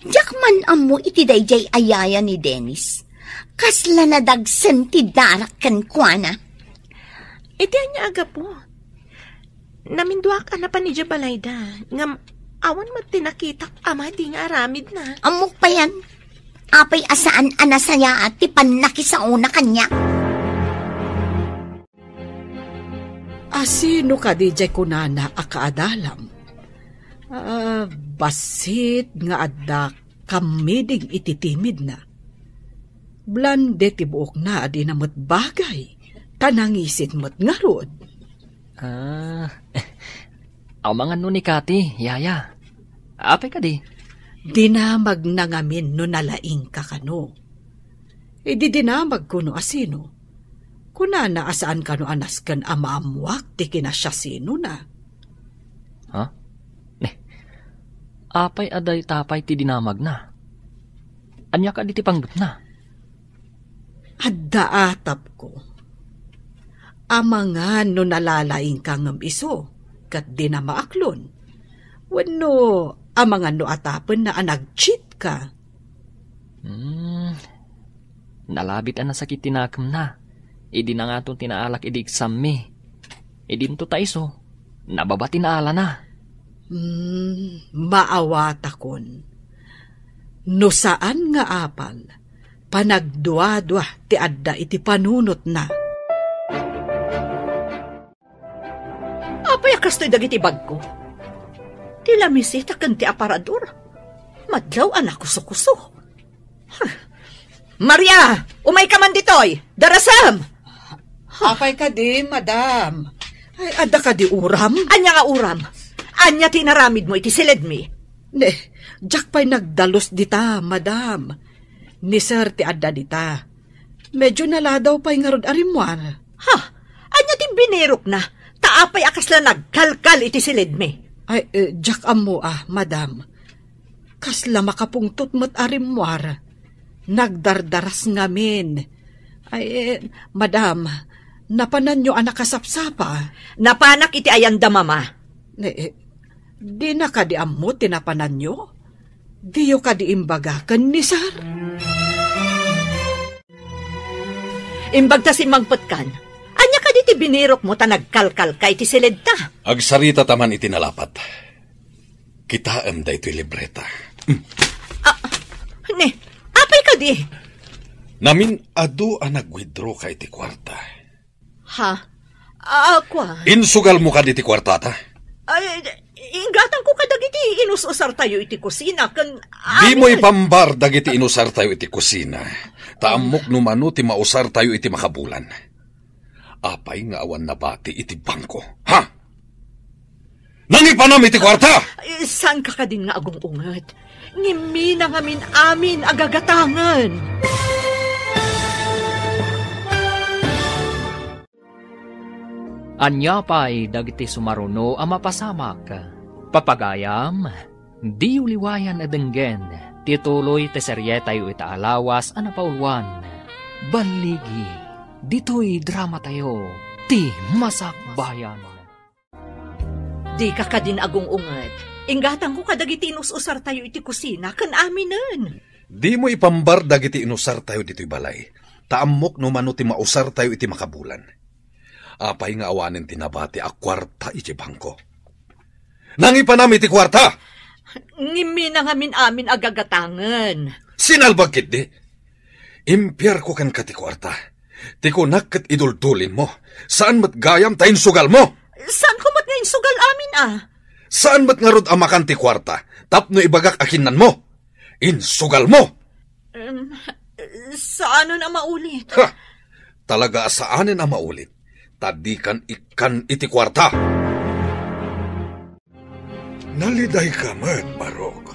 Diak man ammo iti daydiay a yaya ni Dennis. Kasla nadagsen ti darak kenkuana. Iti ania a gapu? Naminduak a napan idiay balayda, ngem awan met ti nakitak a madi nga aramidna. Ammok payan, apay a saan a nasayaat ti pannakisaona kaniak. Asino kadi diay kunana a kaadalam? Ah, bassit nga adda kammiding iti timidna. Blande ti buokna a dina met bagay, ta nangisit met ngarud. Ah, amangan no ni Kati, yaya. Apay kadi? Dinamagna ngamin no nalaingka kano. Idi dinamagko no asino, kunana a saan kano a nasken a maammuak ti kinasiasinona. Ha? Ne, apay a dayta pay ti dinamagna? Ania kadi ti panggepna? Adda atapko. Amangan no nalalaingka ngem isu, ket dina maaklon. Wenno amangan no atapenna a nag-cheat ka. Hmm, nalabit a nasakit ti nakemna. Idi nangaton ti naalak idi exam-mi. Idinto ta isu, nababa ti naalana. Hmm, maawatakon. No saan nga apal, panagduadua ti adda iti panunotna. Apay a kastoy dagiti bagko? Ti lamisita ken ti aparador. Madlaw a nakusokuso. Maria, umayka man ditoy! Darasem! Apay kadi, madam? Ay, adda kadi uram? Ania nga uram? Ania ti inaramidmo iti siledmi? Ne, diak pay nagdalus dita, madam. Ni sir ti adda dita. Medyo naladaw pay ngarud a rimmuar. Ha? Ania ti binirokna? Ta apay a kasla nagkalkal iti siledmi? Ay, eh, diak ammo a, madam. Kasla makapungtot met a rimmuar. Nagdardaras ngamin. Ay, eh, madam, napananyo a nakasapsapa? Napanak iti ayan da mama. Eh, eh, dina kadi ammo ti napananyo? Diyo kadi imbaga ken ni sir? Imbag ta simmangpetkan. Ania kadi ti binirokmo ta nagkalkalka iti siledta? Agsarita ta man iti nalapat. Kitaem daytoy libreta. Mm. Ah, ne, apay kadi? Namin-adu a nag-withdraw ka iti kuarta. Ha? Ah, kua? Insugalmo kadi ti kuartata? Ay, inggatangko kadagiti inus-usartayo iti kusina, ken dimo amin ipambar dagiti inusartayo iti kusina, ta ammok no mano ti mausartayo iti makabulan. Apay nga awan nabati iti bangko? Ha? Nangipanam iti kuarta! Eh, saan ka kadin nga agung-unget? Ngimmi na ngamin amin a gagatangen. Ania pay dagiti sumaruno a mapasamak? Papagayam, diyo liwayan a denggen ti tuloy ti serietayo ita a lawas a napauluan. Balligi, ditoy dramatayo, ti Masakbayan. Dika kadin agung-unget. Inggatangko kadagiti inus-usartayo iti kusina ken aminen. Dimo ipambar dagiti inusartayo ditoy balay, ta ammok no mano ti mausartayo iti makabulan. Apay nga awanen ti nabati a kuarta iti bangko? Nangipanam iti kuarta! Ngimmi na ngamin amin a gagatangen. Sinalbag ketdi? Impiarko kenka ti kuarta. Ti kunak ket iduldulinmo. Saan met gayam ta insugalmo. Saanko met nga insugal amin a? Saan met ngarud a makan ti kuarta tapno ibagak a kinnanmo? Insugalmo! Em, saanen a maulit. Ha! Talaga a saanen a maulit. Ta dikan ikkan iti kuarta. Nalidayka met, Barok.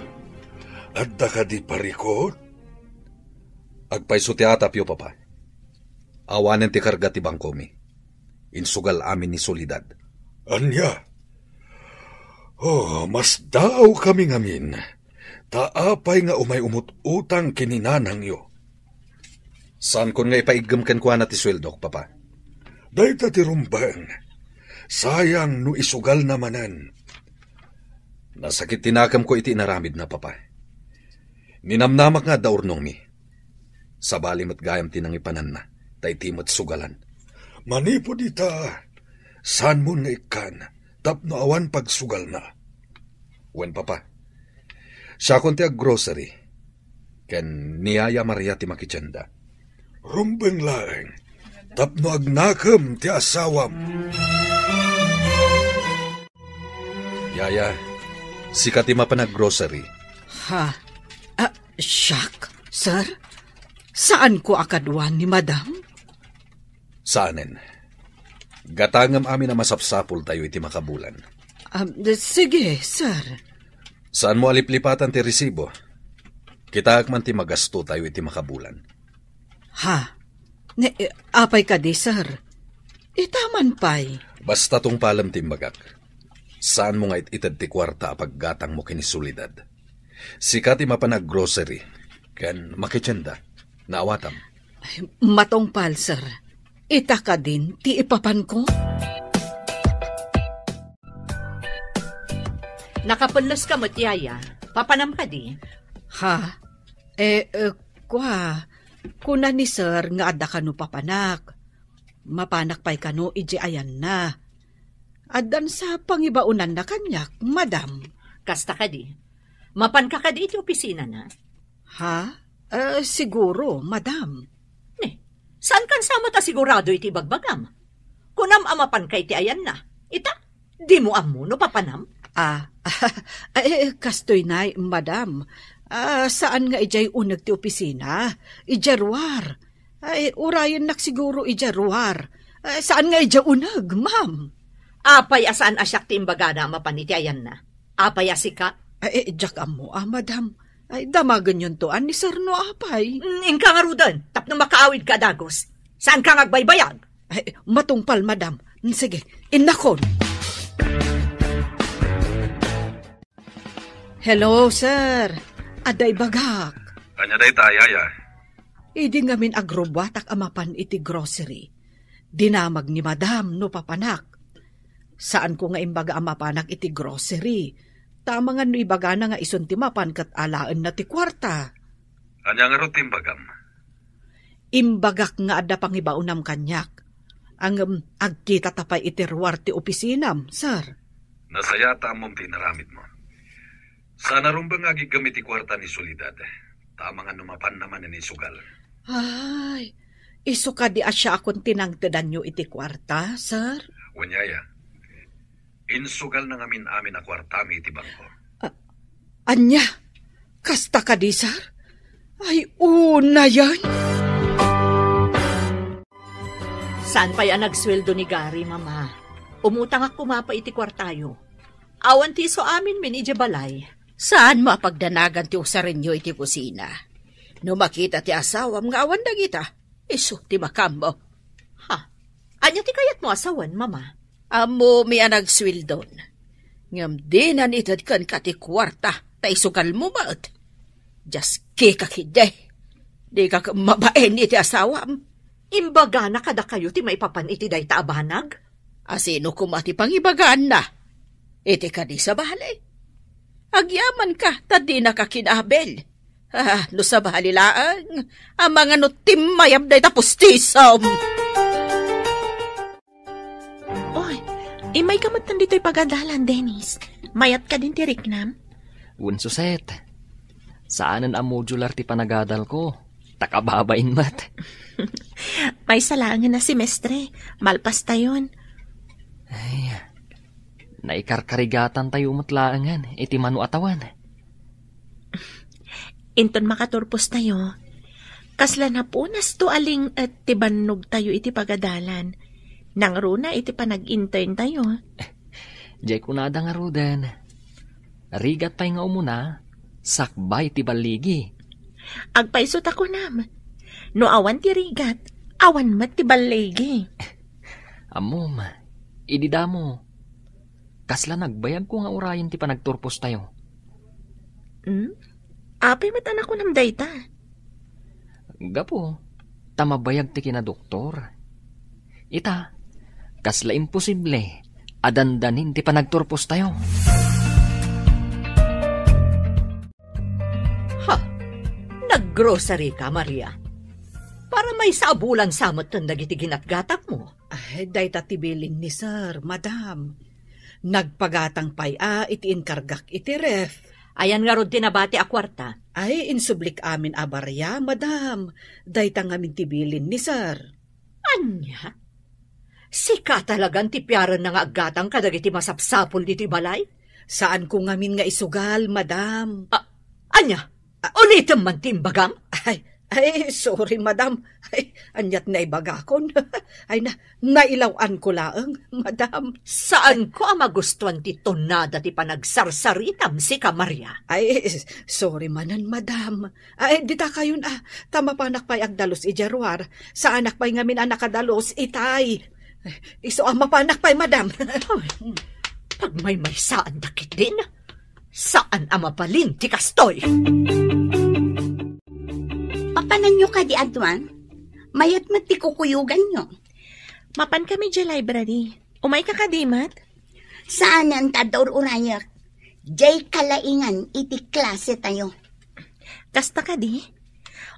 Adda kadi parikut? Agpayso ti atapyo, Papa. Awanen ti karga ti bangkomi. Insugal amin ni Soledad. Ania? Oh, masdaawkami ngamin. Ta apay nga umay umut-utang ken ni nanangyo? Saankon nga ipaiggem kenkuana ti sueldok, Papa. Dayta ti rumbeng. Sayang no isugalna manen. Nasakit ti nakemko iti inaramidna, Papa. Ninamnamak nga adda urnongmi. Sabali met gayam ti nangipananna, ta iti met sugalan. Manipud ita, saanmon nga ikkan tapno awan pagsugalna. Wen, Papa, siakon ti aggrocery, ken ni Yaya Maria ti makitienda. Rumbeng laeng, tapno agnakem ti asawam. Yaya, sika ti mapan aggrocery. Ha? Ah, siak, sir? Saanko a kaduan ni Madam? Saanen. Gatangem amin a masapsapultayo iti makabulan. Ah, sige, sir. Saanmo a liplipatan ti resibo. Kitaek man ti magastotayo iti makabulan. Ha? Ne, eh, apay kadi, sir? Ita man pay. Basta tungpalem ti imbagak. Saanmo nga it-ited ti kuarta a paggatangmo ken ni Soledad. Sika ti mapan aggrocery ken makitienda. Naawatam. Ay, matungpal, sir. Ita kadin ti ipapanko? Nakapelles ka met, yaya. Papanam kadi? Ha? Eh, eh, kwa, kuna ni sir nga adda kano papanak. Mapanak pay kano idiay ayanna. Addan sa pangibaonanna kaniak, madam. Kasta kadi? Mapanka kadi iti opisinana? Ha? Eh, siguro, madam. Ne, saan kan sa met a sigurado iti ibagbagam? Kunam a mapanka iti ayanna. Ita, dimo ammo no papanam? Ah, eh, kastoy nay, madam. Ah, saan nga idiay uneg ti opisina? Idiay ruar. Ay, urayennak siguro idiay ruar. Eh, saan nga idiay uneg, ma'am? Apay a saan a siak ti imbagana a mapan iti ayanna? Apay a sika? Ay, eh, diak ammo, ah, madam. Ay, damagenyonto a ni sir no apay. Mm, inka ngaruden, tapno makaawidka a dagus. Saanka nga agbaybayag? Ay, matungpal, madam. Mm, sige, innakon. Hello, sir. Adda ibagak. Ania dayta, yaya? Idi ngamin agrubbuatak a mapan iti grocery, dinamag ni madam no papanak. Saanko nga imbaga a mapanak iti grocery. Ta amangan no ibagana nga isun ti mapan ket alaenna ti kuarta. Ania ngarud ti imbagam? Imbagak nga adda pangibaonam kaniak. Ngem agkitata pay iti ruar ti opisinam, sir. Nasayaat ta ammom ti inaramidmo. Saan a rumbeng nga agiggem iti kuarta ni Soledad. Ta amangan no mapanna manen isugal. Ay, isu kadi a siakon ti nangtedanyo iti kuarta, sir? Wen, yaya. Insugalna ngamin amin a kuartami iti bangko. A-, ania? Kasta kadi, sir? Ay, unayen! Saan pay a nagsueldo ni Gary, Mama? Umutangak koma pay iti kuartayo. Awan ti isu aminmin idiay balay. Saanmo a pagdanagan ti usarenyo iti kusina? No makita ti asawam nga awan dagita, isu ti makaammo. Ha? Ania ti kayatmo a sawen, Mama? Ammomi a nagsueldon. Ngem dinan ited kenka ti kuarta ta isugalmo met. Diaskika ketdi. Dika ket mabain iti asawam. Imbagana kadakayo ti maipapan iti dayta a banag? A sino koma ti pangibagaanna? Iti kadi sabali? Agyamanka ta dinaka kinabil. Ah, no sabali laeng, amangan no timmayab dayta pustisom. Oy, immayka met ditoy pagadalan, Dennis. Mayat kadin ti riknam? Wen, Suset. Saanen a modular ti panagadalko. Ta kababain met. Maysa laengen a semestre, malpastayon. Ay, naikarkarigatantayo met laengen iti mano a tawen. Inton makaturpostayo, kasla napunasto a ling-et ti bannogtayo iti pagadalan. Nangruna iti panag-interntayo. Diay kunada ngaruden, rigat pay nga umuna, sakbay ti balligi. Agpayso ta kunam, no awan ti rigat, awan met ti balligi. Ammom, idi damo, kasla nagbayagko nga urayen ti panagturpostayo. Hmm? Apay met a nakunam dayta? Gapu ta mabayag ti kinadoktor. Ita, kasla imposible a dandanin ti panagturpostayo. Ha? Naggrocery ka, Maria? Para maysa a bulan sa met dagiti ginatgatangmo. Ay, dayta ti bilin ni sir, madam. Nagpagatang pay a iti inkargak iti ref. Ayan ngarud ti nabati a kuarta? Ay, insublik amin a baria, madam. Dayta ngamin ti bilin ni sir. Ania? Sika talagan ti piarenna nga aggatang kadagiti masapsapul ditoy balay? Saanko ngamin nga isugal, madam. A-, ania? A- Ulitem man ti imbagam? Ay, Ay, sorry, madam. Ay, aniat naibagakon. Ay, na, nailaw-anko laeng, madam. Saanko a magustuan ti tonada ti panagsarsaritam, sika, Maria. Ay, sorry manen, madam. Ay, dita kayon, ah, ta mapanak pay agdalus idiay ruar. Saanak pay ngamin a nakadalus itay. Isu a mapanak pay, madam. Ay, pagmaymaysaanda ketdin. Saan a mabalin ti kastoy. Papananyo kadi, Adwan? Mayat met ti kukuyoganyo. Mapan kami idiay library. Umayka kadi met? Saanen ta adda ur-urayek. Diay kalaingan iti klase tayo. Kasta kadi?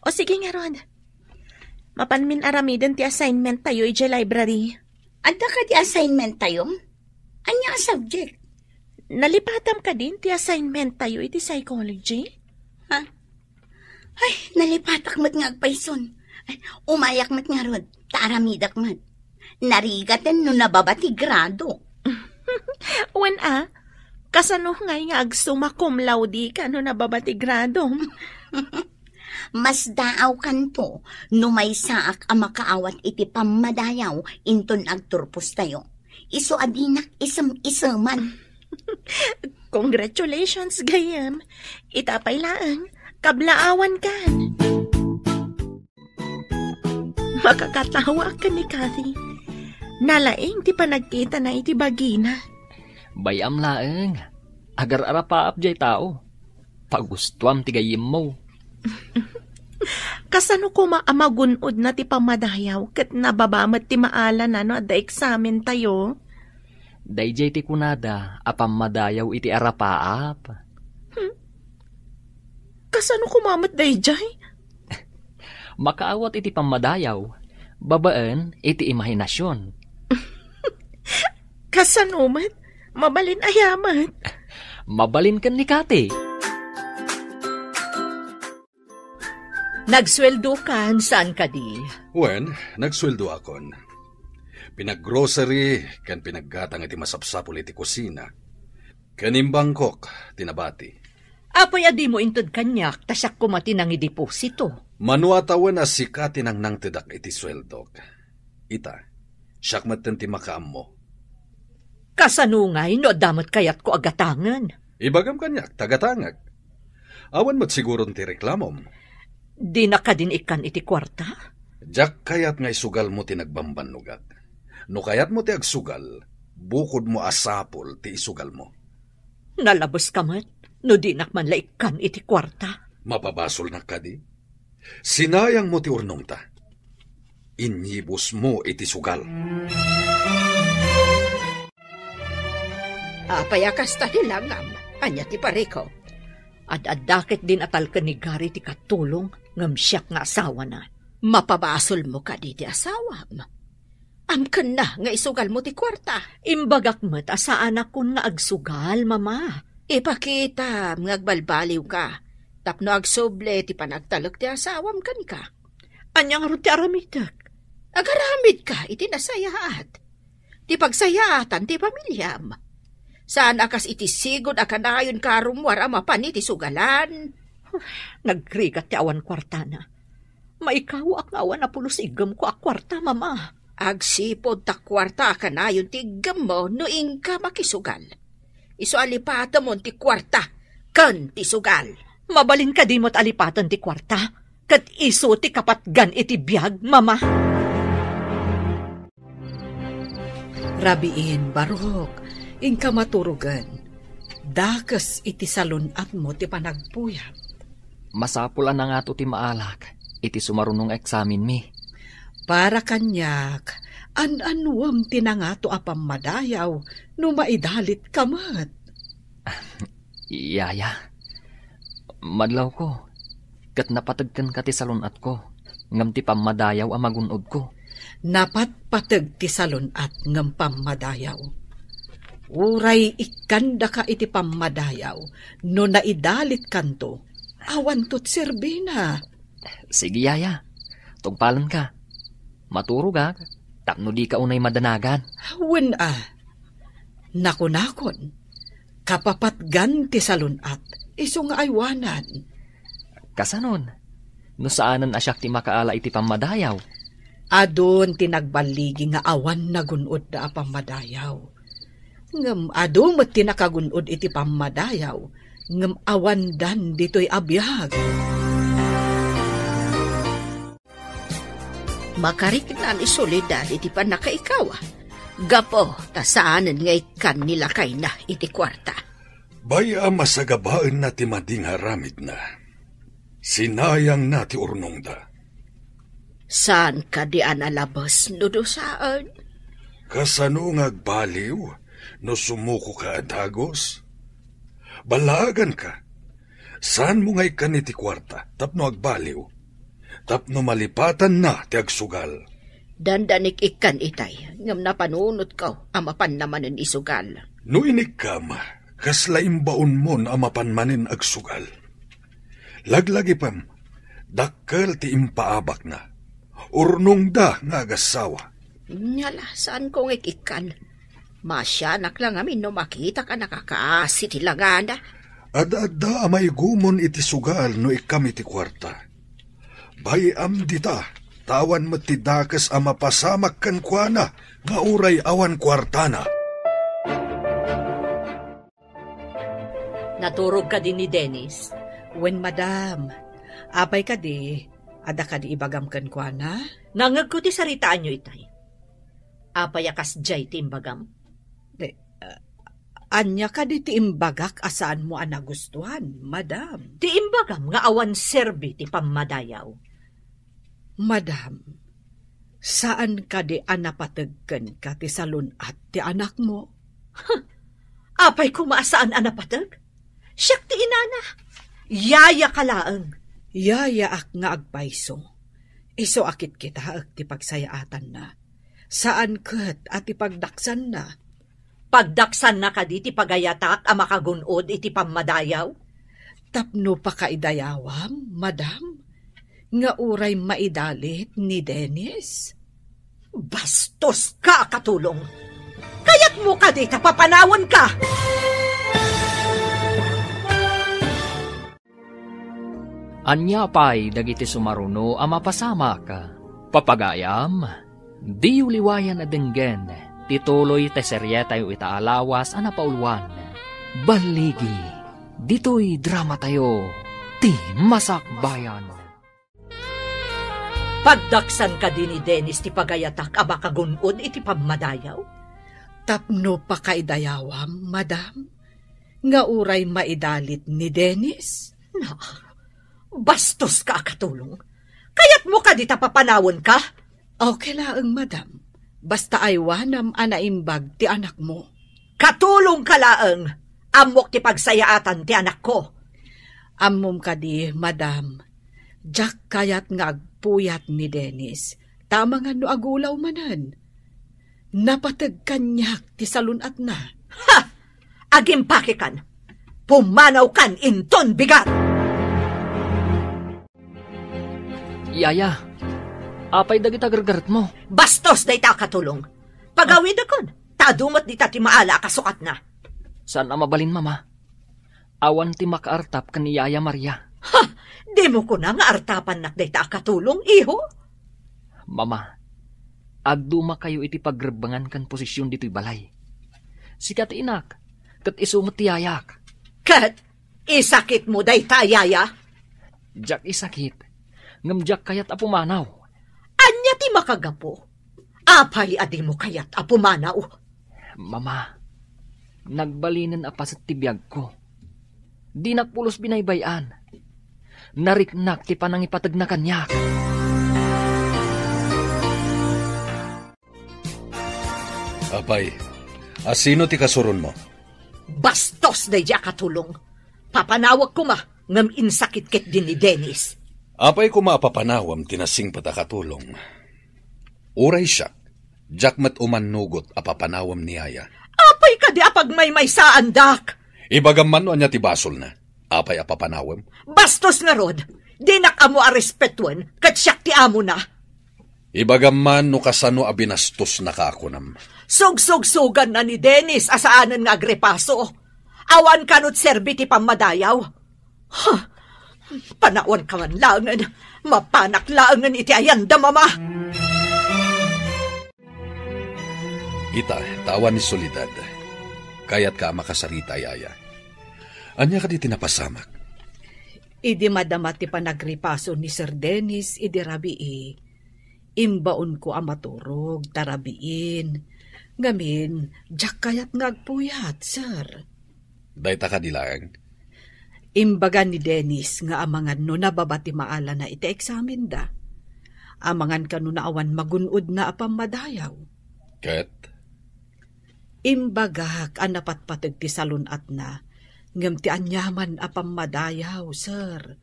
O sige ngarud. Mapanmin aramiden ti assignment tayo idiay library. Adda kadi assignment tayo? Ania a subject? Nalipatam kadin ti assignment tayo iti psychology? Ha? Ay, nalipatak met nga agpayson. Ay, umayak met ngarud, ta aramidek met. Narigaten no nababa ti grado. Wen a, kasano ngay nga agsumma cum laude ka no nababa ti grado? Masdaawkanto no maysaak a makaawat iti pammadayaw inton agturpostayo. Isu a dinak isem-iseman. Congratulations, gayyem. Ita pay laeng, kablaawankan. Makakatawa ken ni Kathy. Nalaing ti panagkitana iti bagina. Bay-am laeng, agar-arapaap jay tao. Pagustuam ti gayyemmo. Kasano koma a magun-odna ti pammadayaw ket nababa met ti maalana no adda eksamen tayo? Dayjay ti kunada a pammadayaw iti arapaap. Hmm? Kasano koma met dayjay? Makaawat iti pammadayaw babaen iti imahinasion. Kasano met? Mabalin aya met? Mabalin ken ni Kati. Nagsueldokan, saan kadi? Wen, nagsueldoakon. Pinaggrocery ken pinaggatang iti masapsapul iti kusina. Ken imbangkok ti nabati. Apay a dimo inted kaniak, ta siak koma ti nangideposito? Mano a tawen a sika ti nangnangtedak iti sueldok. Ita, siak metten ti makaammo. Kasano ngay no adda met kayatko a gatangen? Ibagam kaniak, ta gatangek. Awan met siguron ti reklamom. Dinak kadin ikkan iti kuarta? Diak kayat nga isugalmo ti nagbambannogak. No kayatmo ti agsugal, bukodmo a sapul ti isugalmo. Nalabeska met no dinak man la ikkan iti kuarta. Mapabasolnak kadi? Sinayangmo ti urnongta. Inyibusmo iti sugal. Apay a kasta ti langam? Ania ti parikut? Ad-adda ketdin a talken ni Gary ti katulong ngem siak nga asawana. Mapabasolmo kadi ti asawam? Amkenna nga isugalmo ti kuarta. Imbagak met a saanakon nga agsugal, Mama. Ipakitam nga agbalbaliwka tapno agsubli ti panagtalek ti asawam kenka. Ania ngarud ti aramidek? Agaramidka iti nasayaat. Ti pagsayaatan ti pamiliam. Saan a kas iti sigud a kanayon ka a rummuar a mapan iti sugalan. Nagrigat ti awan kuartana. Maikawaak nga awan a pulos iggemko a kuarta, Mama. Agsipud ta kuarta a kanayon ti iggemmo no inka makisugal. Isu a lipatemon ti kuarta ken ti sugal. Mabalin kadi met a lipaten ti kuarta, ket isu ti kapatgan iti biag, Mama? Rabiin, barok, inka maturogen. Dakes iti salun-atmo ti panagpuyat. Masapul a nangato ti maalak iti sumaruno nga eksamenmi. Para kaniak, an-annuem ti nangato a pammadayaw no maidalitka met. Yaya, madlawko, ket napateg kenka ti salun-atko, ngem ti pammadayaw a magun-odko. Napatpateg ti salun-at ngem pammadayaw. Uray ikkandaka iti pammadayaw no naidalitkanto, awanto ti serbina. Sige, yaya. Tungpalenka. Maturogak tapno dika unay madanagan. Wen a. Nakunakon, kapapatgan ti salun-at, isu nga aywanan. Kasanon? No saanen a siak ti makaala iti pammadayaw? Adun ti nagballigi nga awan nagun-odda a pammadayaw. Ngem adu met ti nakagun-od iti pammadayaw, ngem awandan ditoy a biag. Makarikna ni Soledad iti pannakaikaw, gapu ta saanen nga ikkan ni lakayna iti kuarta. Bay-am a sagabaenna ti madi nga aramidna. Sinayangna ti urnongda. Saan kadi a nalabes no dusaen? Kasano nga agbaliw no sumukoka a dagus? Ballaaganka. Saanmo nga ikkan iti kuarta tapno agbaliw, tapno malipatanna ti agsugal. Dandanik ikkan itay, ngem napanunotko a mapanna manen isugal. No inikkam, kasla imbaonmon a mapan manen agsugal. Laglagipem, dakkel ti impaabakna. Urnongda nga agassawa. Nya la, saanko nga ikkan. Masianak la ngamin no makitak a nakakaasi ti langana. Adda-adda a maigumon iti sugal no ikkam iti kuarta. Bay-am dita, ta awan met ti dakes a mapasamak kenkuana nga uray awan kuartana. Naturog kadi ni Dennis? Wen, madam. Apay kadi? Adda kadi ibagam kenkuana? Nangngegko ti saritaanyo itay. Apay a kasdiay ti imbagam? Eh, ah, ania kadi ti imbagak a saanmo a nagustuan, madam? Ti imbagam nga awan serbi ti pammadayaw. Madam, saan kadi a napateg kenka ti salun-at ti anakmo? Huh! Apay koma a saan a napateg? Siak ti inana. Yayaka laeng. Yayaak nga agpayso. Isu a kitkitaek ti pagsayaatanna. Saan ket a ti pagdaksanna. Pagdaksanna kadi ti pagayatak a makagun-od iti pammadayaw? Tapno pakaidayawam, madam, nga uray maidalit ni Dennis. Bastoska a katulong! Kayatmo kadi ta papanawenka? Ania pay dagiti sumaruno a mapasamak? Papagayam, diyo liwayan a denggen ti tuloy ti serietayo ita a lawas a napauluan. Balligi, ditoy dramatayo, Ti Masakbayan. Pagdaksan kadi ni Dennis ti pagayatak a makagun-od iti pammadayaw? Tapno pakaidayawam, madam, nga uray maidalit ni Dennis? Na, bastoska a katulong. Kayatmo kadi ta papanawenka? Okay laeng, madam. Basta aywanam a naimbag ti anakmo. Katulongka laeng. Ammok ti pagsayaatan ti anakko. Ammom kadi, madam, diak kayat nga agpuyat ni Dennis, ta amangan no agulaw manen. Napateg kaniak ti salun-atna. Ha! Agimpakekan! Pumanawkan inton bigat! Yaya, apay dagita gargaretmo? Bastos dayta a katulong. Pagawidakon, ta adu met dita ti maala a kasukatna. Saan a mabalin, Mama. Awan ti makaartap ken ni Yaya Maria. Ha! Dimo kuna nga artapannak dayta a katulong, iho? Mama, agdumakayo iti pagrebbengan ken posesion ditoy balay. Sika ti inak, ket isu met ti yayak. Ket isakitmo dayta, yaya? Diak isakit, ngem diak kayat a pumanaw. Ania ti makagapu? Apay a dimo kayat a pumanaw? Mama, nagbalinen a paset ti biagko. Dinak pulos binaybay-an. Nariknak ti panangipategna kaniak. Apay, asino ti kasuronmo? Bastos daydi a katulong. Papanawek koma, ngem insakit ketdi ni Dennis. Apay koma a papanawem ti nasingpet a katulong? Uray siak, diak met umannugot a papanawem ni Yaya. Apay kadi a pagmaymaysaandak? Ibagam man no ania ti basolna. Apay a papanawem? Bastos ngarud! Dinak ammo a respetuen, ket siak ti amona. Ibagam man no kasano a binastosnaka a kunam. Sugsugsuganna ni Dennis a saanen nga agrepaso. Awan kano ti serbi ti pammadayaw. Ha! Panawanka man laengen. Mapanak laengen iti ayanda, Mama. Ita, ta awan ni Soledad. Kayatka a makasarita, yaya. Ania kadi ti napasamak? Idi madama ti panagripaso ni Sir Dennis idi rabii, imbaonko a maturog ta rabiin. Ngamin, diak kayat nga agpuyat, sir. Dayta kadi laeng? Imbaga ni Dennis nga amangan no nababa ti maalana iti eksamenda. Amangan kano no awan magun-odna a pammadayaw. Ket? Imbagak a napatpateg ti salun-atna, ngem ti aniaman a pammadayaw, sir.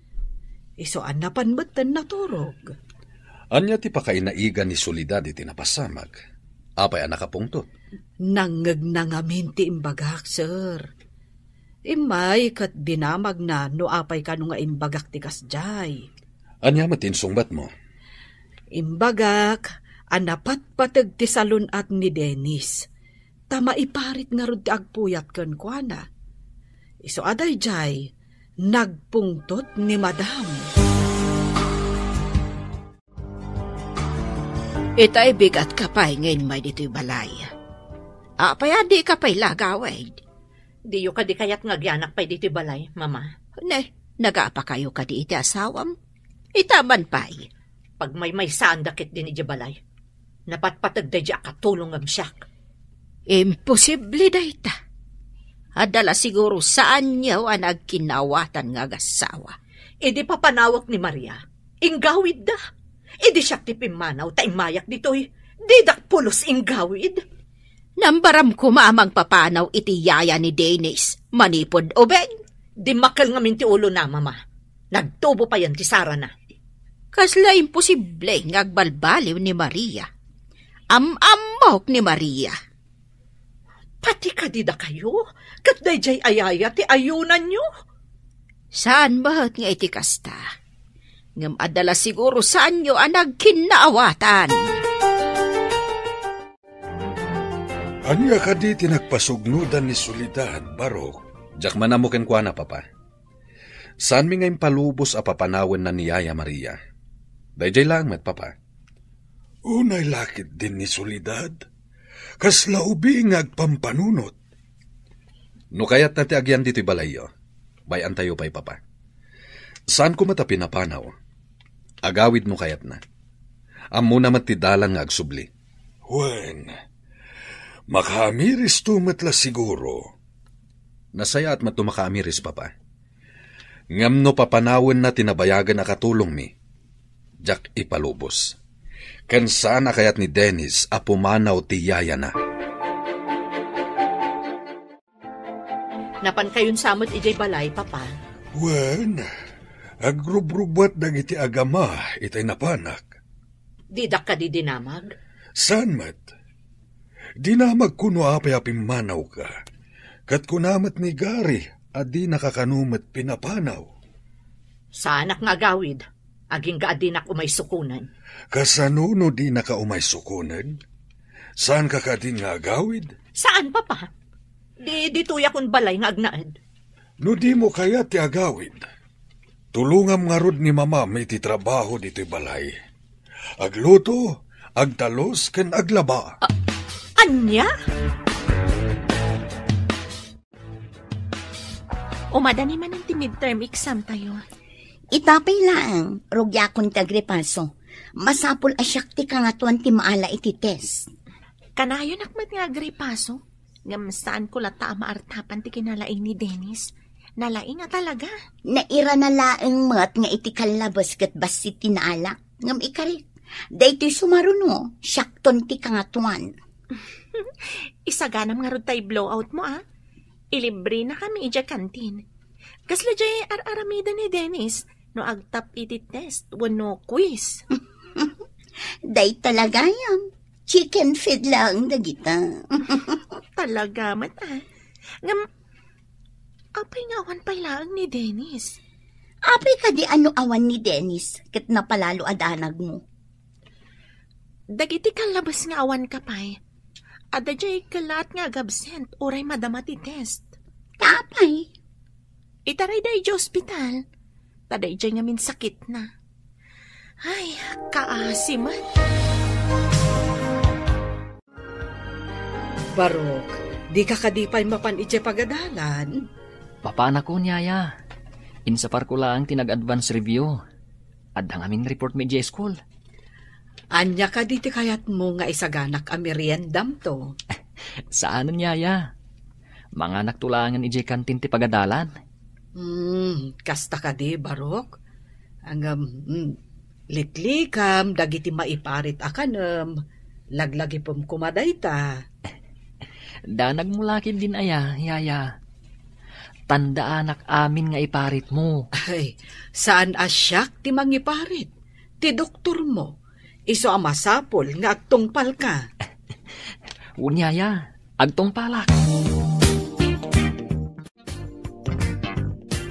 Isu a napan metten naturog. Ania ti pakainaigan ni Soledad iti napasamak? Apay a nakapungtot? Nangngegna ngamin ti imbagak, sir. Immay ket dinamagna no apay kano nga imbagak ti kasdiay. Ania met ti insungbatmo? Imbagak a napatpateg ti salun-at ni Dennis, ta maiparit ngarud ti agpuyat kenkuana. Isu a daydiay, nagpungtot ni Madam. Itay bigatka pay nga immay ditoy balay. Apay a dika pay la agawid? Diyo kadi kayat nga agyanak pay ditoy balay, Mama? Ne, nagapakayo kadi iti asawam? Ita man pay. Pagmaymaysaanda ketdin idiay balay. Napatpateg daydiay a katulongem siak. Imposible dayta. Adda la siguro saanyo a nagkinnaawatan nga agassawa. Idi papanawek ni Maria, inggawidda. Idi siak ti pimmanaw ta immayak ditoy, didak pulos inggawid. Nambaram koma a mangpapanaw iti yaya ni Dennis manipud ubing. Dimmakkel ngamin ti ulona, Mama. Nagtubo payen ti sarana. Kasla imposible nga agbalbaliw ni Maria. Am-ammok ni Maria. Pati kadi dakayo, ket daydiay a yaya ti ayunanyo? Saan met nga iti kasta. Ngem adda la siguro saanyo a nagkinnaawatan. Ania kadi ti nagpasugnodan ni Soledad, Barok? Diak man ammo kenkuana, Papa. Saanmi nga impalubos a papanawenna ni Yaya Maria. Daydiay laeng met, Papa. Unay la ketdin ni Soledad, kasla ubing nga agpampanunot. No kayatna ti agyan ditoy balayyo, bay-antayo pay, Papa. Saanko met a pinapanaw. Agawid no kayatna. Ammona met ti dalan nga agsubli. Wen, makaamiristo met la siguro. Nasayaat met no makaamiris, Papa. Ngem no papanawenna ti nabayagen a katulongmi, diak ipalubos. Ken saan a kayat ni Dennis a pumanaw ti yayana. Napankayon sa met idiay balay, Papa? Wen, agrubrubbuat dagiti agama itay napanak. Didak kadi dinamag? Saan met? Dinamagko no apay a pimmanawka. Ket kuna met ni Gary a dinaka kano met pinapanaw. Saanak nga agawid, agingga a dinak umay sukonen. Kasano no dinaka umay sukonen? Saanka kadin nga agawid? Saan, Papa. Di, ditoyakon balay nga agnaed. No dimo kayat ti agawid, tulongam ngarud ni Mamam iti trabaho ditoy balay. Agluto, agtalus, ken aglaba. A-, ania? Umadani manen ti midterm exam tayo. Ita pay laeng, rugiakon ti agripaso. Masapul a siak ti kangatoan ti maala iti test. Kanayonak met nga agripaso, ngem saanko latta a maartapan ti kinalaing ni Dennis. Nalaing a talaga. Nairana laeng met nga iti kallabes ket bassit ti naala. Ngem ikarik, daytoy sumaruno, siakton ti kangatoan. Isaganam ngarud tay blowout mo, a? Ilibrenakami idiay kantin. Kasla diay ar-aramiden ni Dennis no agtap iti test wenno quiz. Dayta la gayam. Chicken feed laeng dagita. Talaga met, a. Ngem, apay nga awan pay laeng ni Dennis? Apay kadi a no awan ni Dennis ket napalalo a danagmo? Dagiti kallabes nga awanka pay, adda diay kellaat nga agabsent uray madama ti test. Ta apay? Itarayda idiay ospital. ta daydiay ngamin sakitna. Ay, kaasi met. Barok, dika kadi pay mapan idiay pagadalan? Mapanakon, yaya. Insaparko laeng ti nag-advance review. Adda ngamin report mi idiay school. Ania kadi ti kayatmo nga isaganak a meriendamto? Saanen, yaya. Manganakto laengen idiay kantin ti pagadalan. Hmm, kasta kadi, Barok? Ngem, hmm, liklikam dagiti maiparit a kanem, laglagipem koma dayta. Danagmo la ketdin aya, yaya. Tandaanak amin nga iparitmo. Ay, saan a siak ti mangiparit? Ti doktormo. Isu a masapul nga agtungpalka. Wen, yaya, agtungpalak.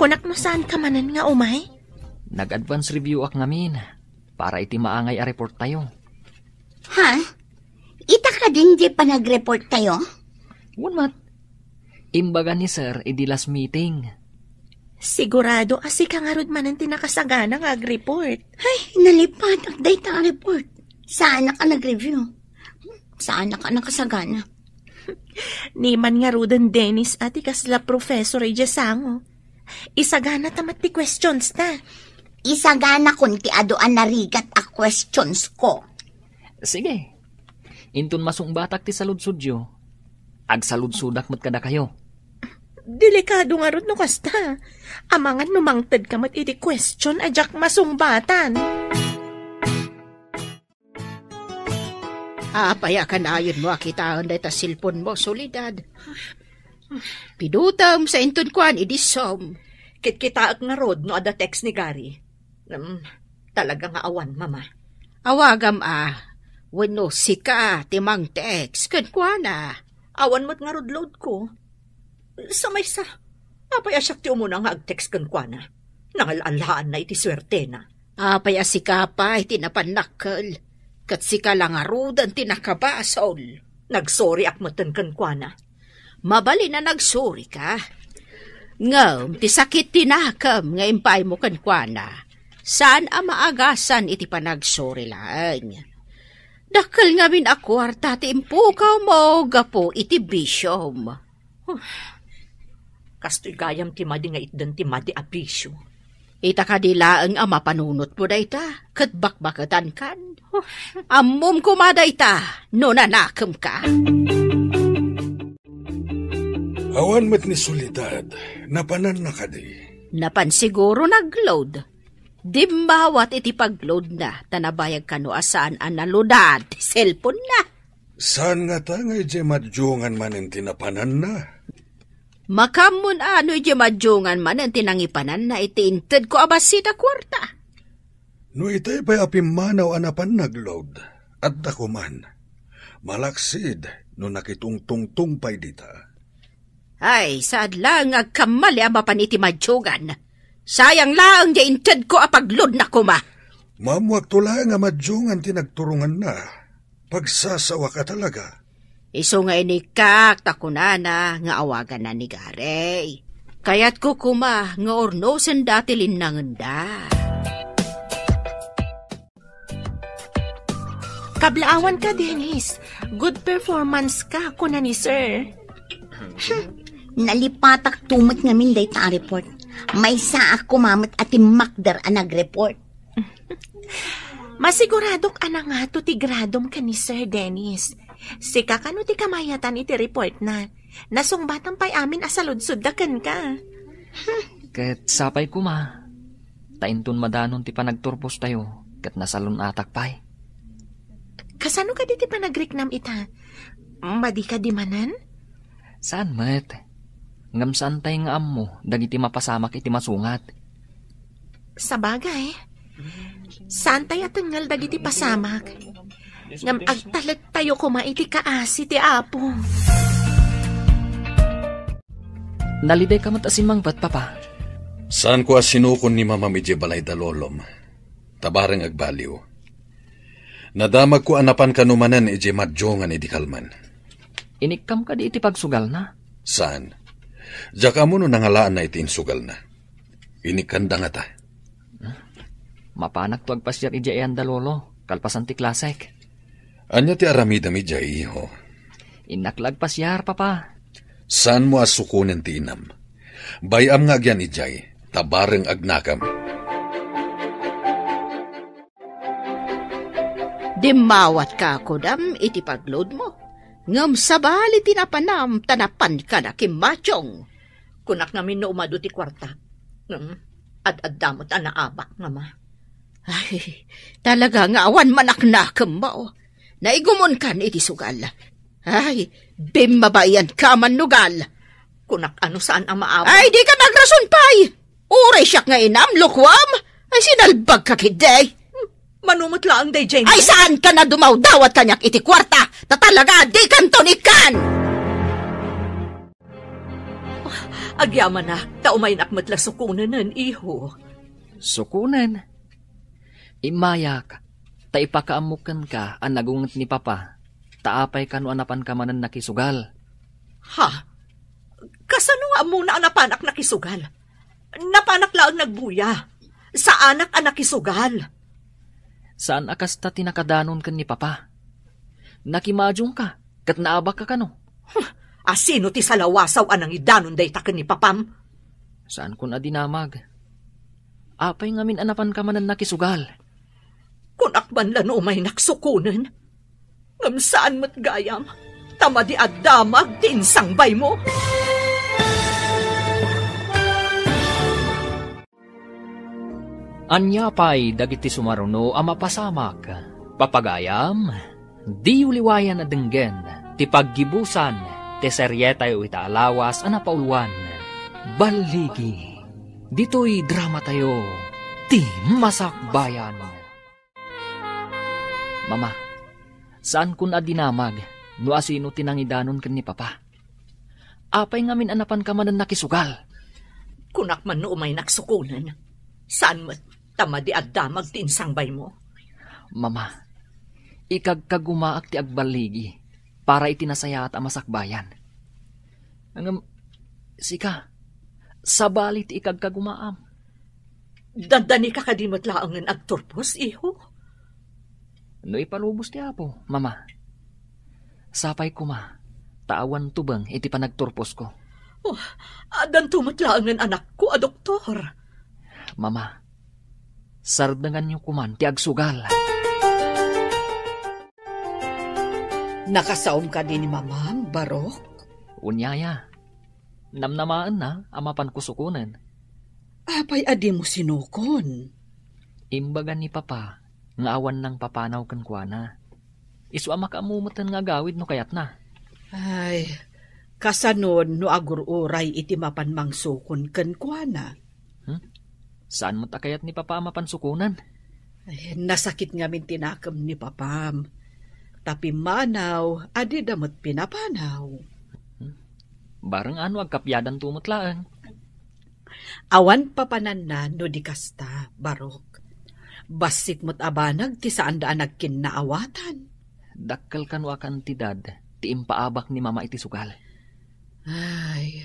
Kunak no saanka manen nga umay? Nag-advance review ak ngamin para iti maangay a report tayo. Ha? Ita kadin diay panagreport tayo? Wen met. Imbaga ni Sir idi last meeting. Sigurado a sika ngarud manen ti nakasagana nga agreport. Ay, nalipatak dayta a report. Saanak a nag-review. Saanak a nakasagana. Ni man ngaruden, Dennis, a ti kasla professor idiay sango. Isagana ta met ti questions ta. Isaganakon ti adu a narigat a questions ko. Sige. Inton masungbatak ti saludsodyo, agsaludsodak met kadakayo. Delikado ngarud no kasta. Amangan no mangtedka met iti question a diak masungbatan. Apay a kanayon mo a kitaen dayta cellphone mo, Soledad? Pidutem sa inton kuan idi Zoom. Kitkitaek ngarud no adda text ni Gary. Hmm, talaga nga awan, Mama. Awagam a, wenno sika ti mang-text kenkuana. Awan met ngarud loadko. Sa maysa, apay a siak ti umuna nga ag-text kenkuana? Nangal-alaanna iti suertena. Apay a sika pay ti napannakkel, ket sika la ngaruden ti nakabasol. Nagsoriak metten kenkuana. Mabalin a nagsorika. Ngem ti sakit ti nakem nga impaymo kenkuana, saan a maagasan iti panagsori laeng. Dakkel ngamin a kuarta ti impukawmo gapu iti bisiom. Kastoy gayam ti madi nga itdan ti madi a bisio. Ita kadi laeng a mapanunotmo dayta, ket bakbaketankan. Ammom koma dayta no nanakemka. Awan met ni Soledad, napananna kadi? Napan siguro nag-load. Dimmawat iti pag-loadna, ta nabayag kano a saan a naloadan ti cellphone-na. Saan ngata nga idiay madiongan manen ti napananna? Makaammoan no idiay madiongan manen ti nangipananna iti intedko a bassit a kuarta. No itay pay a pimmanaw a napan nag-load, adda koman. Malaksid no nakitungtungtong pay dita. Ay, saad laeng nga agkammali a mapan iti madiongan. Sayang laeng diay intedko a pag-loadna koma. Maammoakto laeng a madiongan ti nagturonganna. Pagsasawak a talaga. Isu nga inikkak ta kunana nga awaganna ni Gary. Kayatko koma nga urnosenda ti linnangenda. Kablaawanka, Dennis. Good performance ka, kuna ni Sir. Nalipatak to met ngamin dayta a report. Maysaak koma met a timmakder a nag-report. Masiguradok a nangato ti gradom ken ni Sir Dennis. Sika kano ti kamayatan iti report na. Nasungbatan pay amin a saludsodda kenka. Ket sapay koma, ta inton madanon ti panagturpostayo, ket nasalun-atak pay. Kasano kadi ti panagriknam ita? Madi kadi manen? Saan met. Ngem saantay nga ammo dagiti mapasamak iti masungat. Sabagay, saantay a tengngel dagiti pasamak. Ngem agtalektayo koma iti kaasi ti Apo. Nalidayka met a simmangpet, Papa. Saanko a sinukon ni Mamam idiay balay da Lolom. Ta bareng agbaliw. Nadamagko a napan kano manen idiay madiongan idi kalman. Inikkam kadi iti pagsugalna? Saan. Diak ammo no nangalaanna iti insugalna. Inikkanda ngata. Mapanakto agpasiar idiay ayanda, Lolo, kalpasan ti klasek. Ania ti aramidem idiay, iho? Innak la agpasiar, Papa. Saanmo a sukonen ti inam? Bay-am nga agyan idiay, ta bareng agnakem. Dimmawatka kunam iti pagloadmo, ngem sabali ti napanam ta napanka nakimmatyong. Kunak ngamin no umadu ti kuarta. Ngem, ad-adda met a naabak, Mama. Ay, talaga nga awan manaknakemmo. Naigumonkan iti sugal. Ay, bimmabaianka a mannugal. Kunak a no saan a maabak. Ay, dika agrason pay! Uray siak nga inam, lukuam! Ay, sinalbagka ketdi! Mano met laeng daydiay? Ay, saanka a dumawdawat kaniak iti kuarta, ta talaga, dikanton ikkan! Agyamanak, ta umaynak met la sukonenen, iho. Sukonen? Immayak, ta ipakaammok kenka a nagunget ni Papa, ta apay kano a napanka manen nakisugal. Ha? Kasano nga ammona a napanak nakisugal? Napanak laeng nagbuya. Saanak a nakisugal. Saan a kasta ti nakadanon ken ni Papa. Nakimadyongka, ket naabakka kano. Huh, a sino ti salawasaw a nangidanon dayta ken ni Papam? Saankon a dinamag. Apay ngamin a napanka manen nakisugal? Kunak man la no umaynak sukonen. Ngem saan met gayam, ta madi a damag ti insangbaymo. Ania pay dagiti sumaruno a mapasamak? Papagayam, diyo liwayan a denggen ti paggibusan ti serietayo ita a lawas a napauluan, Balligi. Ditoy dramatayo, ti Masakbayan. Mama, saankon a dinamag no asino ti nangidanon ken ni Papa. Apay ngamin a napanka manen nakisugal? Kunak man no umaynak sukonen. Saan met, ta madi a damag ti insangbaymo. Mama, ikagkagumaak ti agballigi para iti nasayaat a masakbayan. Ngem, sika, sabali ti ikagkagumaam. Dandanika kadi met laengen agturpos, iho? No ipalubos ti Apo, Mama. Sapay koma, ta awan tubeng iti panagturposko. Oh, addanto met laengen anakko a doktor. Mama, sardenganyo koman ti agsugal. Nakasaom kadi ni Mamam, Barok? Unyaya. Namnamaenna a mapanko sukonen. Apay a dimo sinukon? Imbaga ni Papa nga awan nangpapanaw kenkuana. Isu a makaammo metten nga agawid no kayatna. Ay, kasanon no agur-uray iti mapan mangsukon kenkuana? Hmm? Saan met a kayat ni Papa a mapan sukonen? Ay, nasakit ngamin ti nakem ni Papam. Ta pimmanaw a dida met pinapanaw. Hmm? Bareng ano agkapiadanto met laeng. Awan papananna no di kasta, Barok. Bassit met a banag ti saanda a nagkinnaawatan. Dakkel kano a kantidad ti impaabak ni Mama iti sugal. Ay,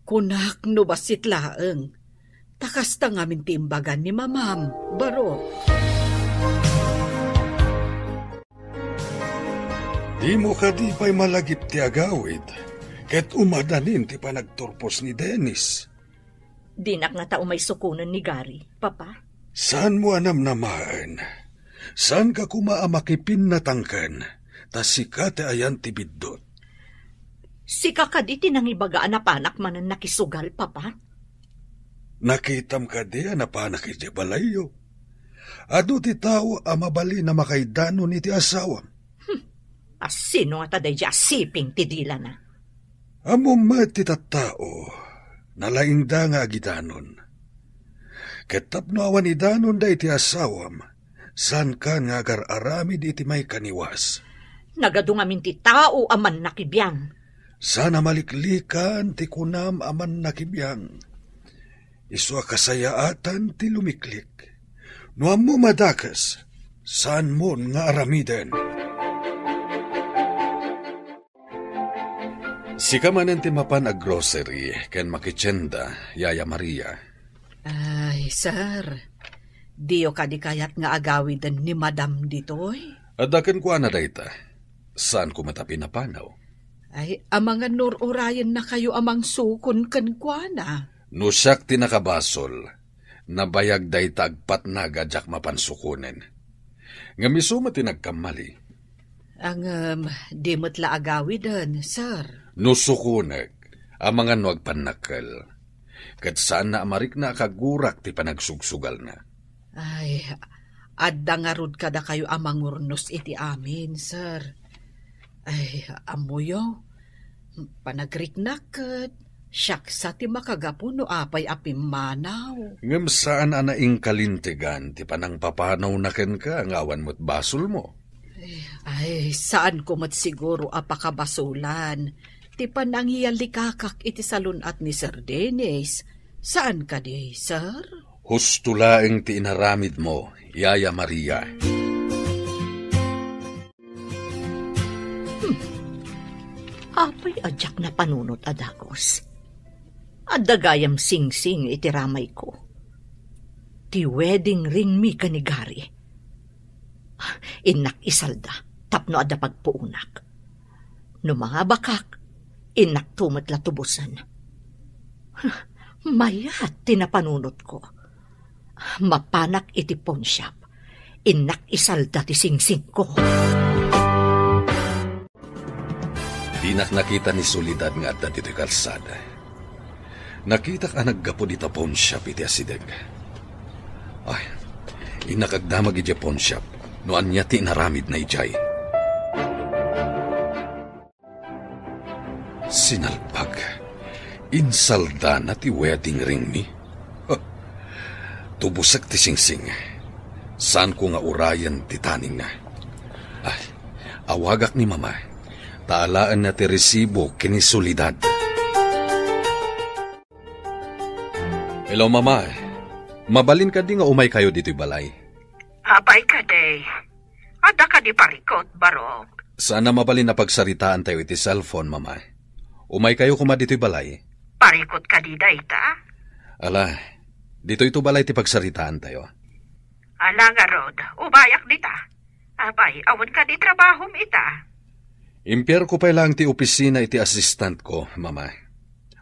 kunak no bassit laeng. Ta kasta ngamin ti imbagan ni Mamam, Barok. Dimo kadi pay malagip ti agawid, ket umadanin ti panagturpos ni Dennis? Dinak ngata umay sukonen ni Gary, Papa. Saanmo a namnamaen? Saanka koma a makipinnatangken, ta sika ti ayan ti biddut. Sika kadi ti nangibaga a napanak manen nakisugal, Papa? Nakitam kadi a napanak idiay balayyo? Adu ti tao a mabalin a makaidanon iti asawam. Hmm. Asino ngata daydiay a siping ti dilana? Ammom met ti tattao, nalaingda nga agidanon. Ket tapno awan idanonda iti asawam, saankan nga agar-aramid iti maikaniwas. Nagadu ngamin ti tao a mannakibiang. Saan a maliklikan ti kunam a mannakibiang. Isu a kasayaatan ti lumiklik. No ammom a dakes, saanmon nga aramiden. Sika manen ti mapan a grocery ken makitienda, Yaya Maria. Ay, sir. Diyo kadi kayat nga agawiden ni Madam ditoy? Adda kenkuana dayta. Saanko met a pinapanaw. Ay, amangan no ur-urayennakayo a mangsukon kenkuana. No siak ti nakabasol, nabayag dayta agpatnag a diak mapan sukonen. Ngem isu met ti nagkammali. Ngem, di met la agawiden, sir. No sukonek, amangan no agpannakkel. Ket saanna a marikna a kagurak ti panagsugsugalna. Ay, adda ngarud kadakayo a mangurnos iti amin, sir. Ay, ammoyo, panagriknak ket siak sa ti makagapu no apay a pimmanaw. Ngem saan a naingkalintegan ti panangpapanawna kenka nga awan met basolmo. Ay, ay, saanko met siguro a pakabasolan ti panangiyalikakak iti salun-at ni Sir Dennis. Saan kadi, sir? Husto laeng ti inaramidmo, Yaya Maria. Hmm. Apay a diak napanunot a dagus? Adda gayam singsing iti ramayko. Ti wedding ring mi ken ni Gary. Innak isalda tapno adda pagpuonak. No mangabakak, innakto met la tubosen. Mayat ti napanunotko. Mapanak iti pawnshop. Innak isalda ti singsingko. Dinak nakita ni Soledad nga adda ditoy kalsada. Nakitak a naggapu dita pawnshop iti asideg. Ay, innak agdamag idiay pawnshop no ania ti inaramidna idiay. Sinalpag. Insaldana ti wedding ringmi. Tubosek ti singsing. Saanko nga urayen ti taningna. Ay, awagak ni Mama. Ta alaenna ti resibo ken ni Soledad. Hello, Mama. Mabalin kadi nga umaykayo ditoy balay? Apay kadi? Adda kadi parikut, Barok? Saan a mabalin a pagsaritaantayo iti cellphone, Mama. Umaykayo koma ditoy balay. Parikut kadi dayta? Ala, ditoyto balay ti pagsaritaantayo. Ala ngarud, umayak dita. Apay, awan kadi trabahom ita? Impierko pay laeng ti opisina iti assistantko, Mama.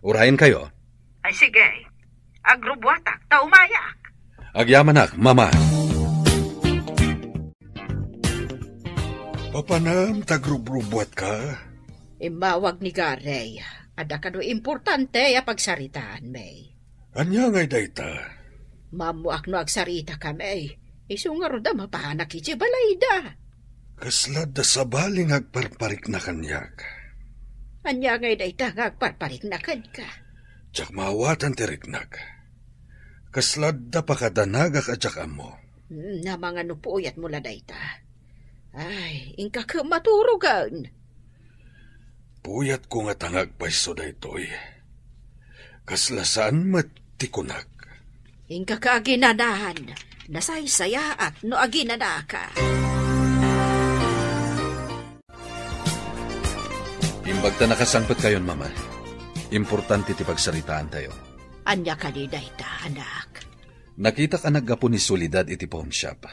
Urayenkayo? Ay, sige. Agrubbuatak, ta umayak. Agyamanak, Mama. Papanem ta agrubrubuatka? Immawag ni Gary. Adda kano importante a pagsaritaan, May. Ania ngay dayta? Maammoak no agsarita kami. Isu ngarud a mapanak iti balayda. Kasla adda sabali nga agparparikna kaniak. Ania ngay dayta nga agparparikna kenka? Diak maawatan ti riknak. Kasla adda pakadanagak a diak ammo. Hmm, amangan no puyatmo la dayta. Ay, inka ket maturogen. Puyatko ngata nga agpayso daytoy. Kasla saan met ti kunak. Inka ket aginanahan, nasaysayaat no aginanaka. Imbag ta nakasangpetkayon, Mama. Importante ti pagsaritaantayo. Ania kadi dayta, anak? Nakitak a naggapu ni Soledad iti pawnshop.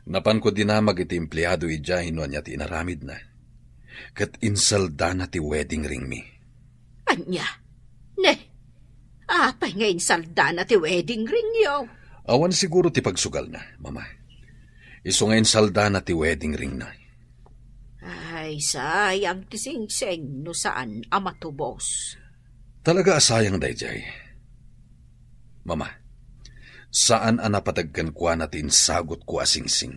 Napanko dinamag iti empleado idiay no ania ti inaramidna. Ket insaldana ti wedding ringmi. Ania? Ne, apay nga insaldana ti wedding ringyo? Awan siguro ti pagsugalna, Mama. Isu nga insaldana ti wedding ringna. Ay, sayang ti singsing no saan a matubos. Talaga a sayang daydiay. Mama, saan a napateg kenkuana ti insagutko a singsing.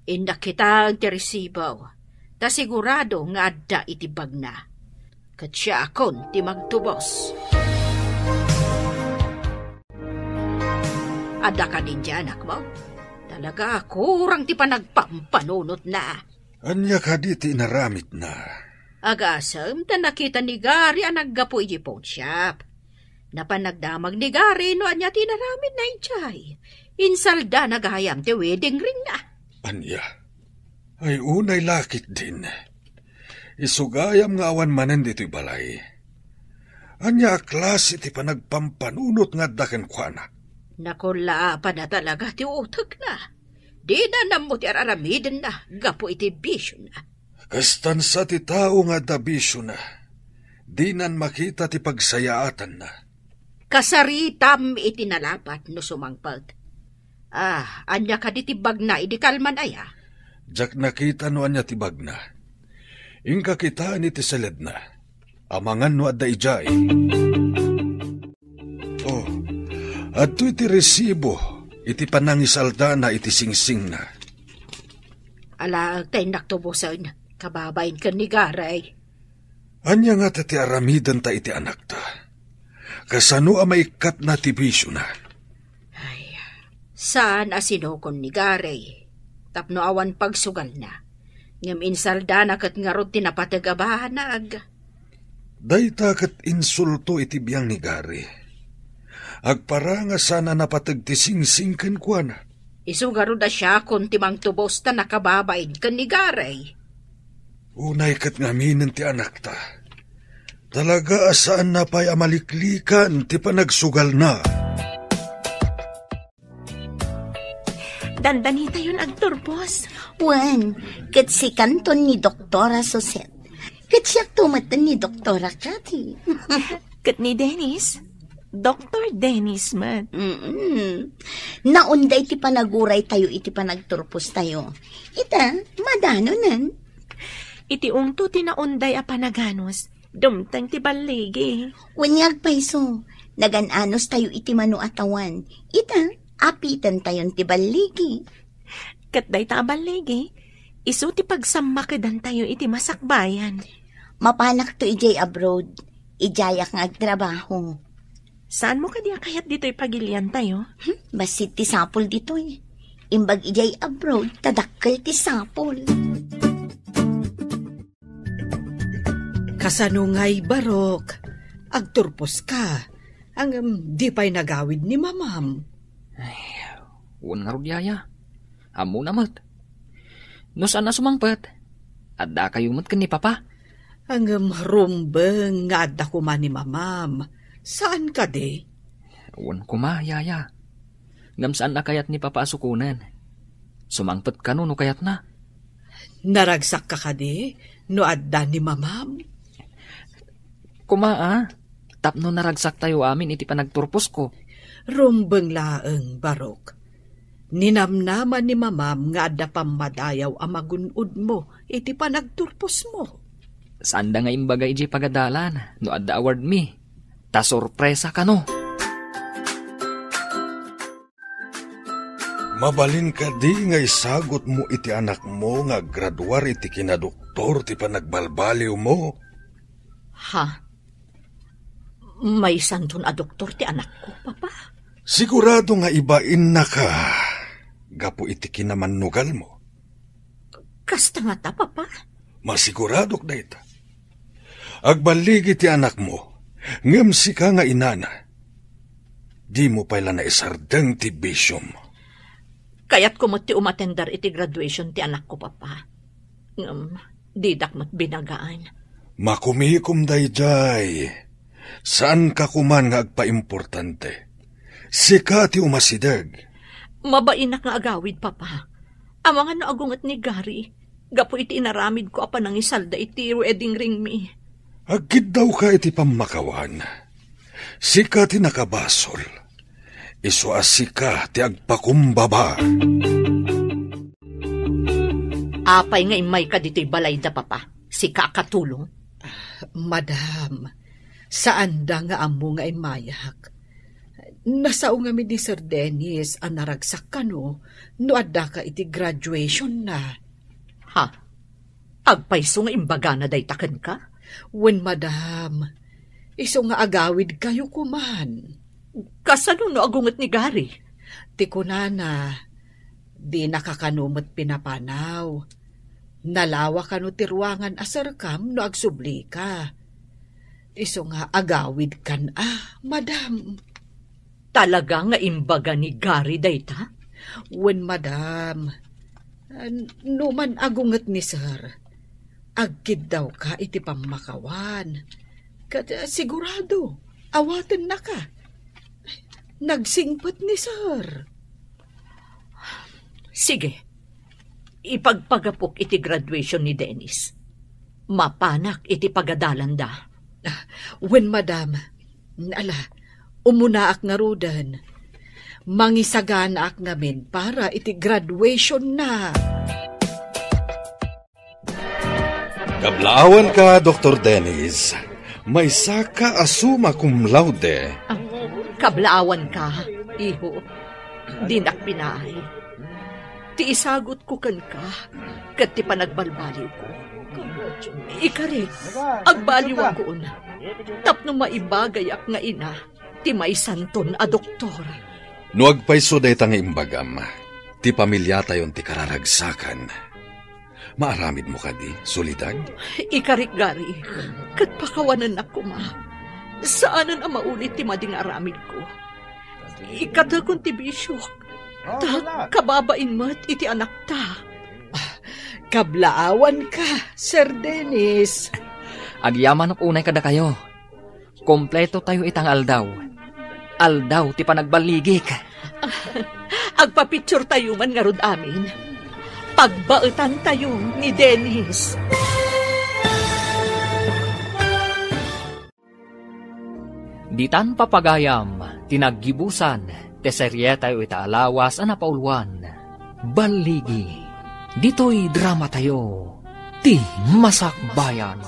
Innak kitaen ti resibo, ta sigurado nga adda iti bagna. Ket siakon ti magtubos. Adda kadin ti anakmo? Talaga, kurang ti panagpampanunotna. Ania kadi ti inaramidna? Agasem ta nakita ni Gary a naggapu idiay pawnshop. Napan nagdamag ni Gary no ania ti inaramidna idiay. Insaldana gayam ti wedding ringna. Ania? Ay, unay la ketdin. Isu gayam nga awan manen ditoy balay. Ania a klase ti panagpampanunot nga adda kenkuana? Nakullaapan a talaga ti utekna. Dina nammo ti ar-aramidenna gapu iti bisiona. Kastan sa ti tao nga adda bisiona. Dinan makita ti pagsayaatanna. Kasaritam iti nalapat no sumangpet. Ah, ania kadi ti bagna idi kalman aya? Diak nakita no ania ti bagna. Inka kitaen iti seledna. Amangan no adda idiay. Oh, adtoy ti resibo iti panangisaldana iti singsingna. Alaek ta innak tubosen, kababain ken ni Garay. Ania ngata ti aramidenta iti anakta? Kasano a maikkatna ti bisiona? Ay, saan a sinukon ni Garay tapno awan pagsugalna. Ngem insaldana ket ngarud ti napateg a banag. Dayta ket insulto iti biang ni Gary. Agparang a saan a napateg ti singsing kenkuana. Isu ngarud a siakon ti mangtubos ta nakababain ken ni Gary. Unay ket ngaminen ti anakta. Talaga a saanna pay a maliklikan ti panagsugalna. Dandanitayon agturpos. Wen, ket sikanton ni Doktora Suset. Ket siakto met ni Doktora Cathy. Ket ni Dennis? Doktor Dennis met. Mm-mm. Naunday ti panaguray tayo iti panagturpos tayo. Ita, madanonan. Iti ungto ti naunday a panaganus, dumteng ti balligi. Wen nga agpayso, nagan-anus tayo iti mano a tawen. Ita, apiten tayon ti balligi. Ket dayta a balligi, isu ti pagsammakedantayo iti masakbayan. Mapanakto idiay abroad, idiayak nga agtrabaho. Saanmo kadi a kayat ditoy pagiliantayo? Hmm, bassit ti sapul ditoy. Imbag idiay abroad, ta dakkel ti sapul. Kasano ngay, Barok? Agturpos ka. Ngem di pay nagawid ni Mamam. Ay, wen ngarud, Yaya. Ammona met. No saan a sumangpet, addakayo met ken ni Papa. Ngem rumbeng nga adda koma ni Mamam. Saan kadi? Wen koma, Yaya. Ngem saan a kayat ni Papa a sukonen. Sumangpet kano no kayatna. Naragsakka kadi no adda ni Mamam? Koma, a, tapno naragsaktayo amin iti panagturposko. Rumbeng laeng, Barok. Ninamnama ni Mamam nga adda pammadayaw a magun-odmo iti panagturposmo. Saanda nga imbaga idiay pagadalan no adda awardmi. Ta sorpresa kano. Mabalin kadi nga isagutmo iti anakmo nga aggraduar iti kinadoktor ti panagbalbaliwmo? Ha? Maysanton a doktor ti anakko, Papa? Sigurado nga ibainnaka gapu iti kinamannugalmo. Kasta ngata, Papa? Masiguradok dayta. Agballigi ti anakmo, ngem sika nga inana, dimo pay la naisardeng ti bisiom. Kayatko met ti umatender iti graduation ti anakko, Papa. Ngem, didak met binagaan. Makumikom daydiay. Saanka koman nga agpaimportante. Sika ti umasideg. Mabainak nga agawid, Papa. Amangan no agunget ni Gary, gapu iti inaramidko a panangisalda iti wedding ringmi. Agkiddawka iti pammakawan. Sika ti nakabasol. Isu a sika ti agpakumbaba. Apay nga immayka ditoy balayda, Papa? Sika a katulong? Ah, madam, saanda nga ammo nga immayak. Nasao ngamin ni Sir Dennis a naragsak kano no addaka iti graduationna. Ha? Agpayso nga imbagana dayta kenka? Wen, madam. Isu nga agawidkayo koman. Kasano no agunget ni Gary? Ti kunana, dinaka kano met pinapanaw. Nalawa kano ti ruangan a serkam no agsublika. Isu nga agawidkan a, madam. Talaga nga imbaga ni Gary dayta? Wen, madam. N-, numan agunget ni Sir, agkiddawka iti pammakawan. Ket, eh, sigurado, awatennaka. Nagsingpet ni Sir. Sige, ipagpagapok iti graduation ni Dennis. Mapanak iti pagadalanda. Ah, wen, madam. Ala, umunaak ngaruden. Mangisaganaak ngamin para iti graduation na. Kablaawanka, Doktor Dennis. Maysaka a summa cum laude. Ah, kablaawanka, iho. Dinak pinaay. Ti isagutko kenka, ket ti panagbalbaliwko. Ikarik, agbaliwakon. Tapno maibagayak nga ina, ti maysanton a doktor. No agpayso dayta nga imbagam, ti pamiliatayon ti kararagsakan. Maaramidmo kadi, Soledad? Ikarik, Gary, ket pakawanennak koma. Saanen a maulit ti madi nga aramidko. Ikkatekon ti bisiok. Ta kababain met iti anakta. Ah, kablaawanka, Sir Dennis. Agyamanok unay kadakayo. Kompleto tayo ita nga aldaw. Aldaw ti panagballigik. Agpapicture tayo man ngarud amin. Pagbaetan tayo ni Dennis. Ditan papagayam ti naggibusan ti serie tayo ita a lawas a napauluan, Balligi. Ditoy drama tayo, ti Masakbayan.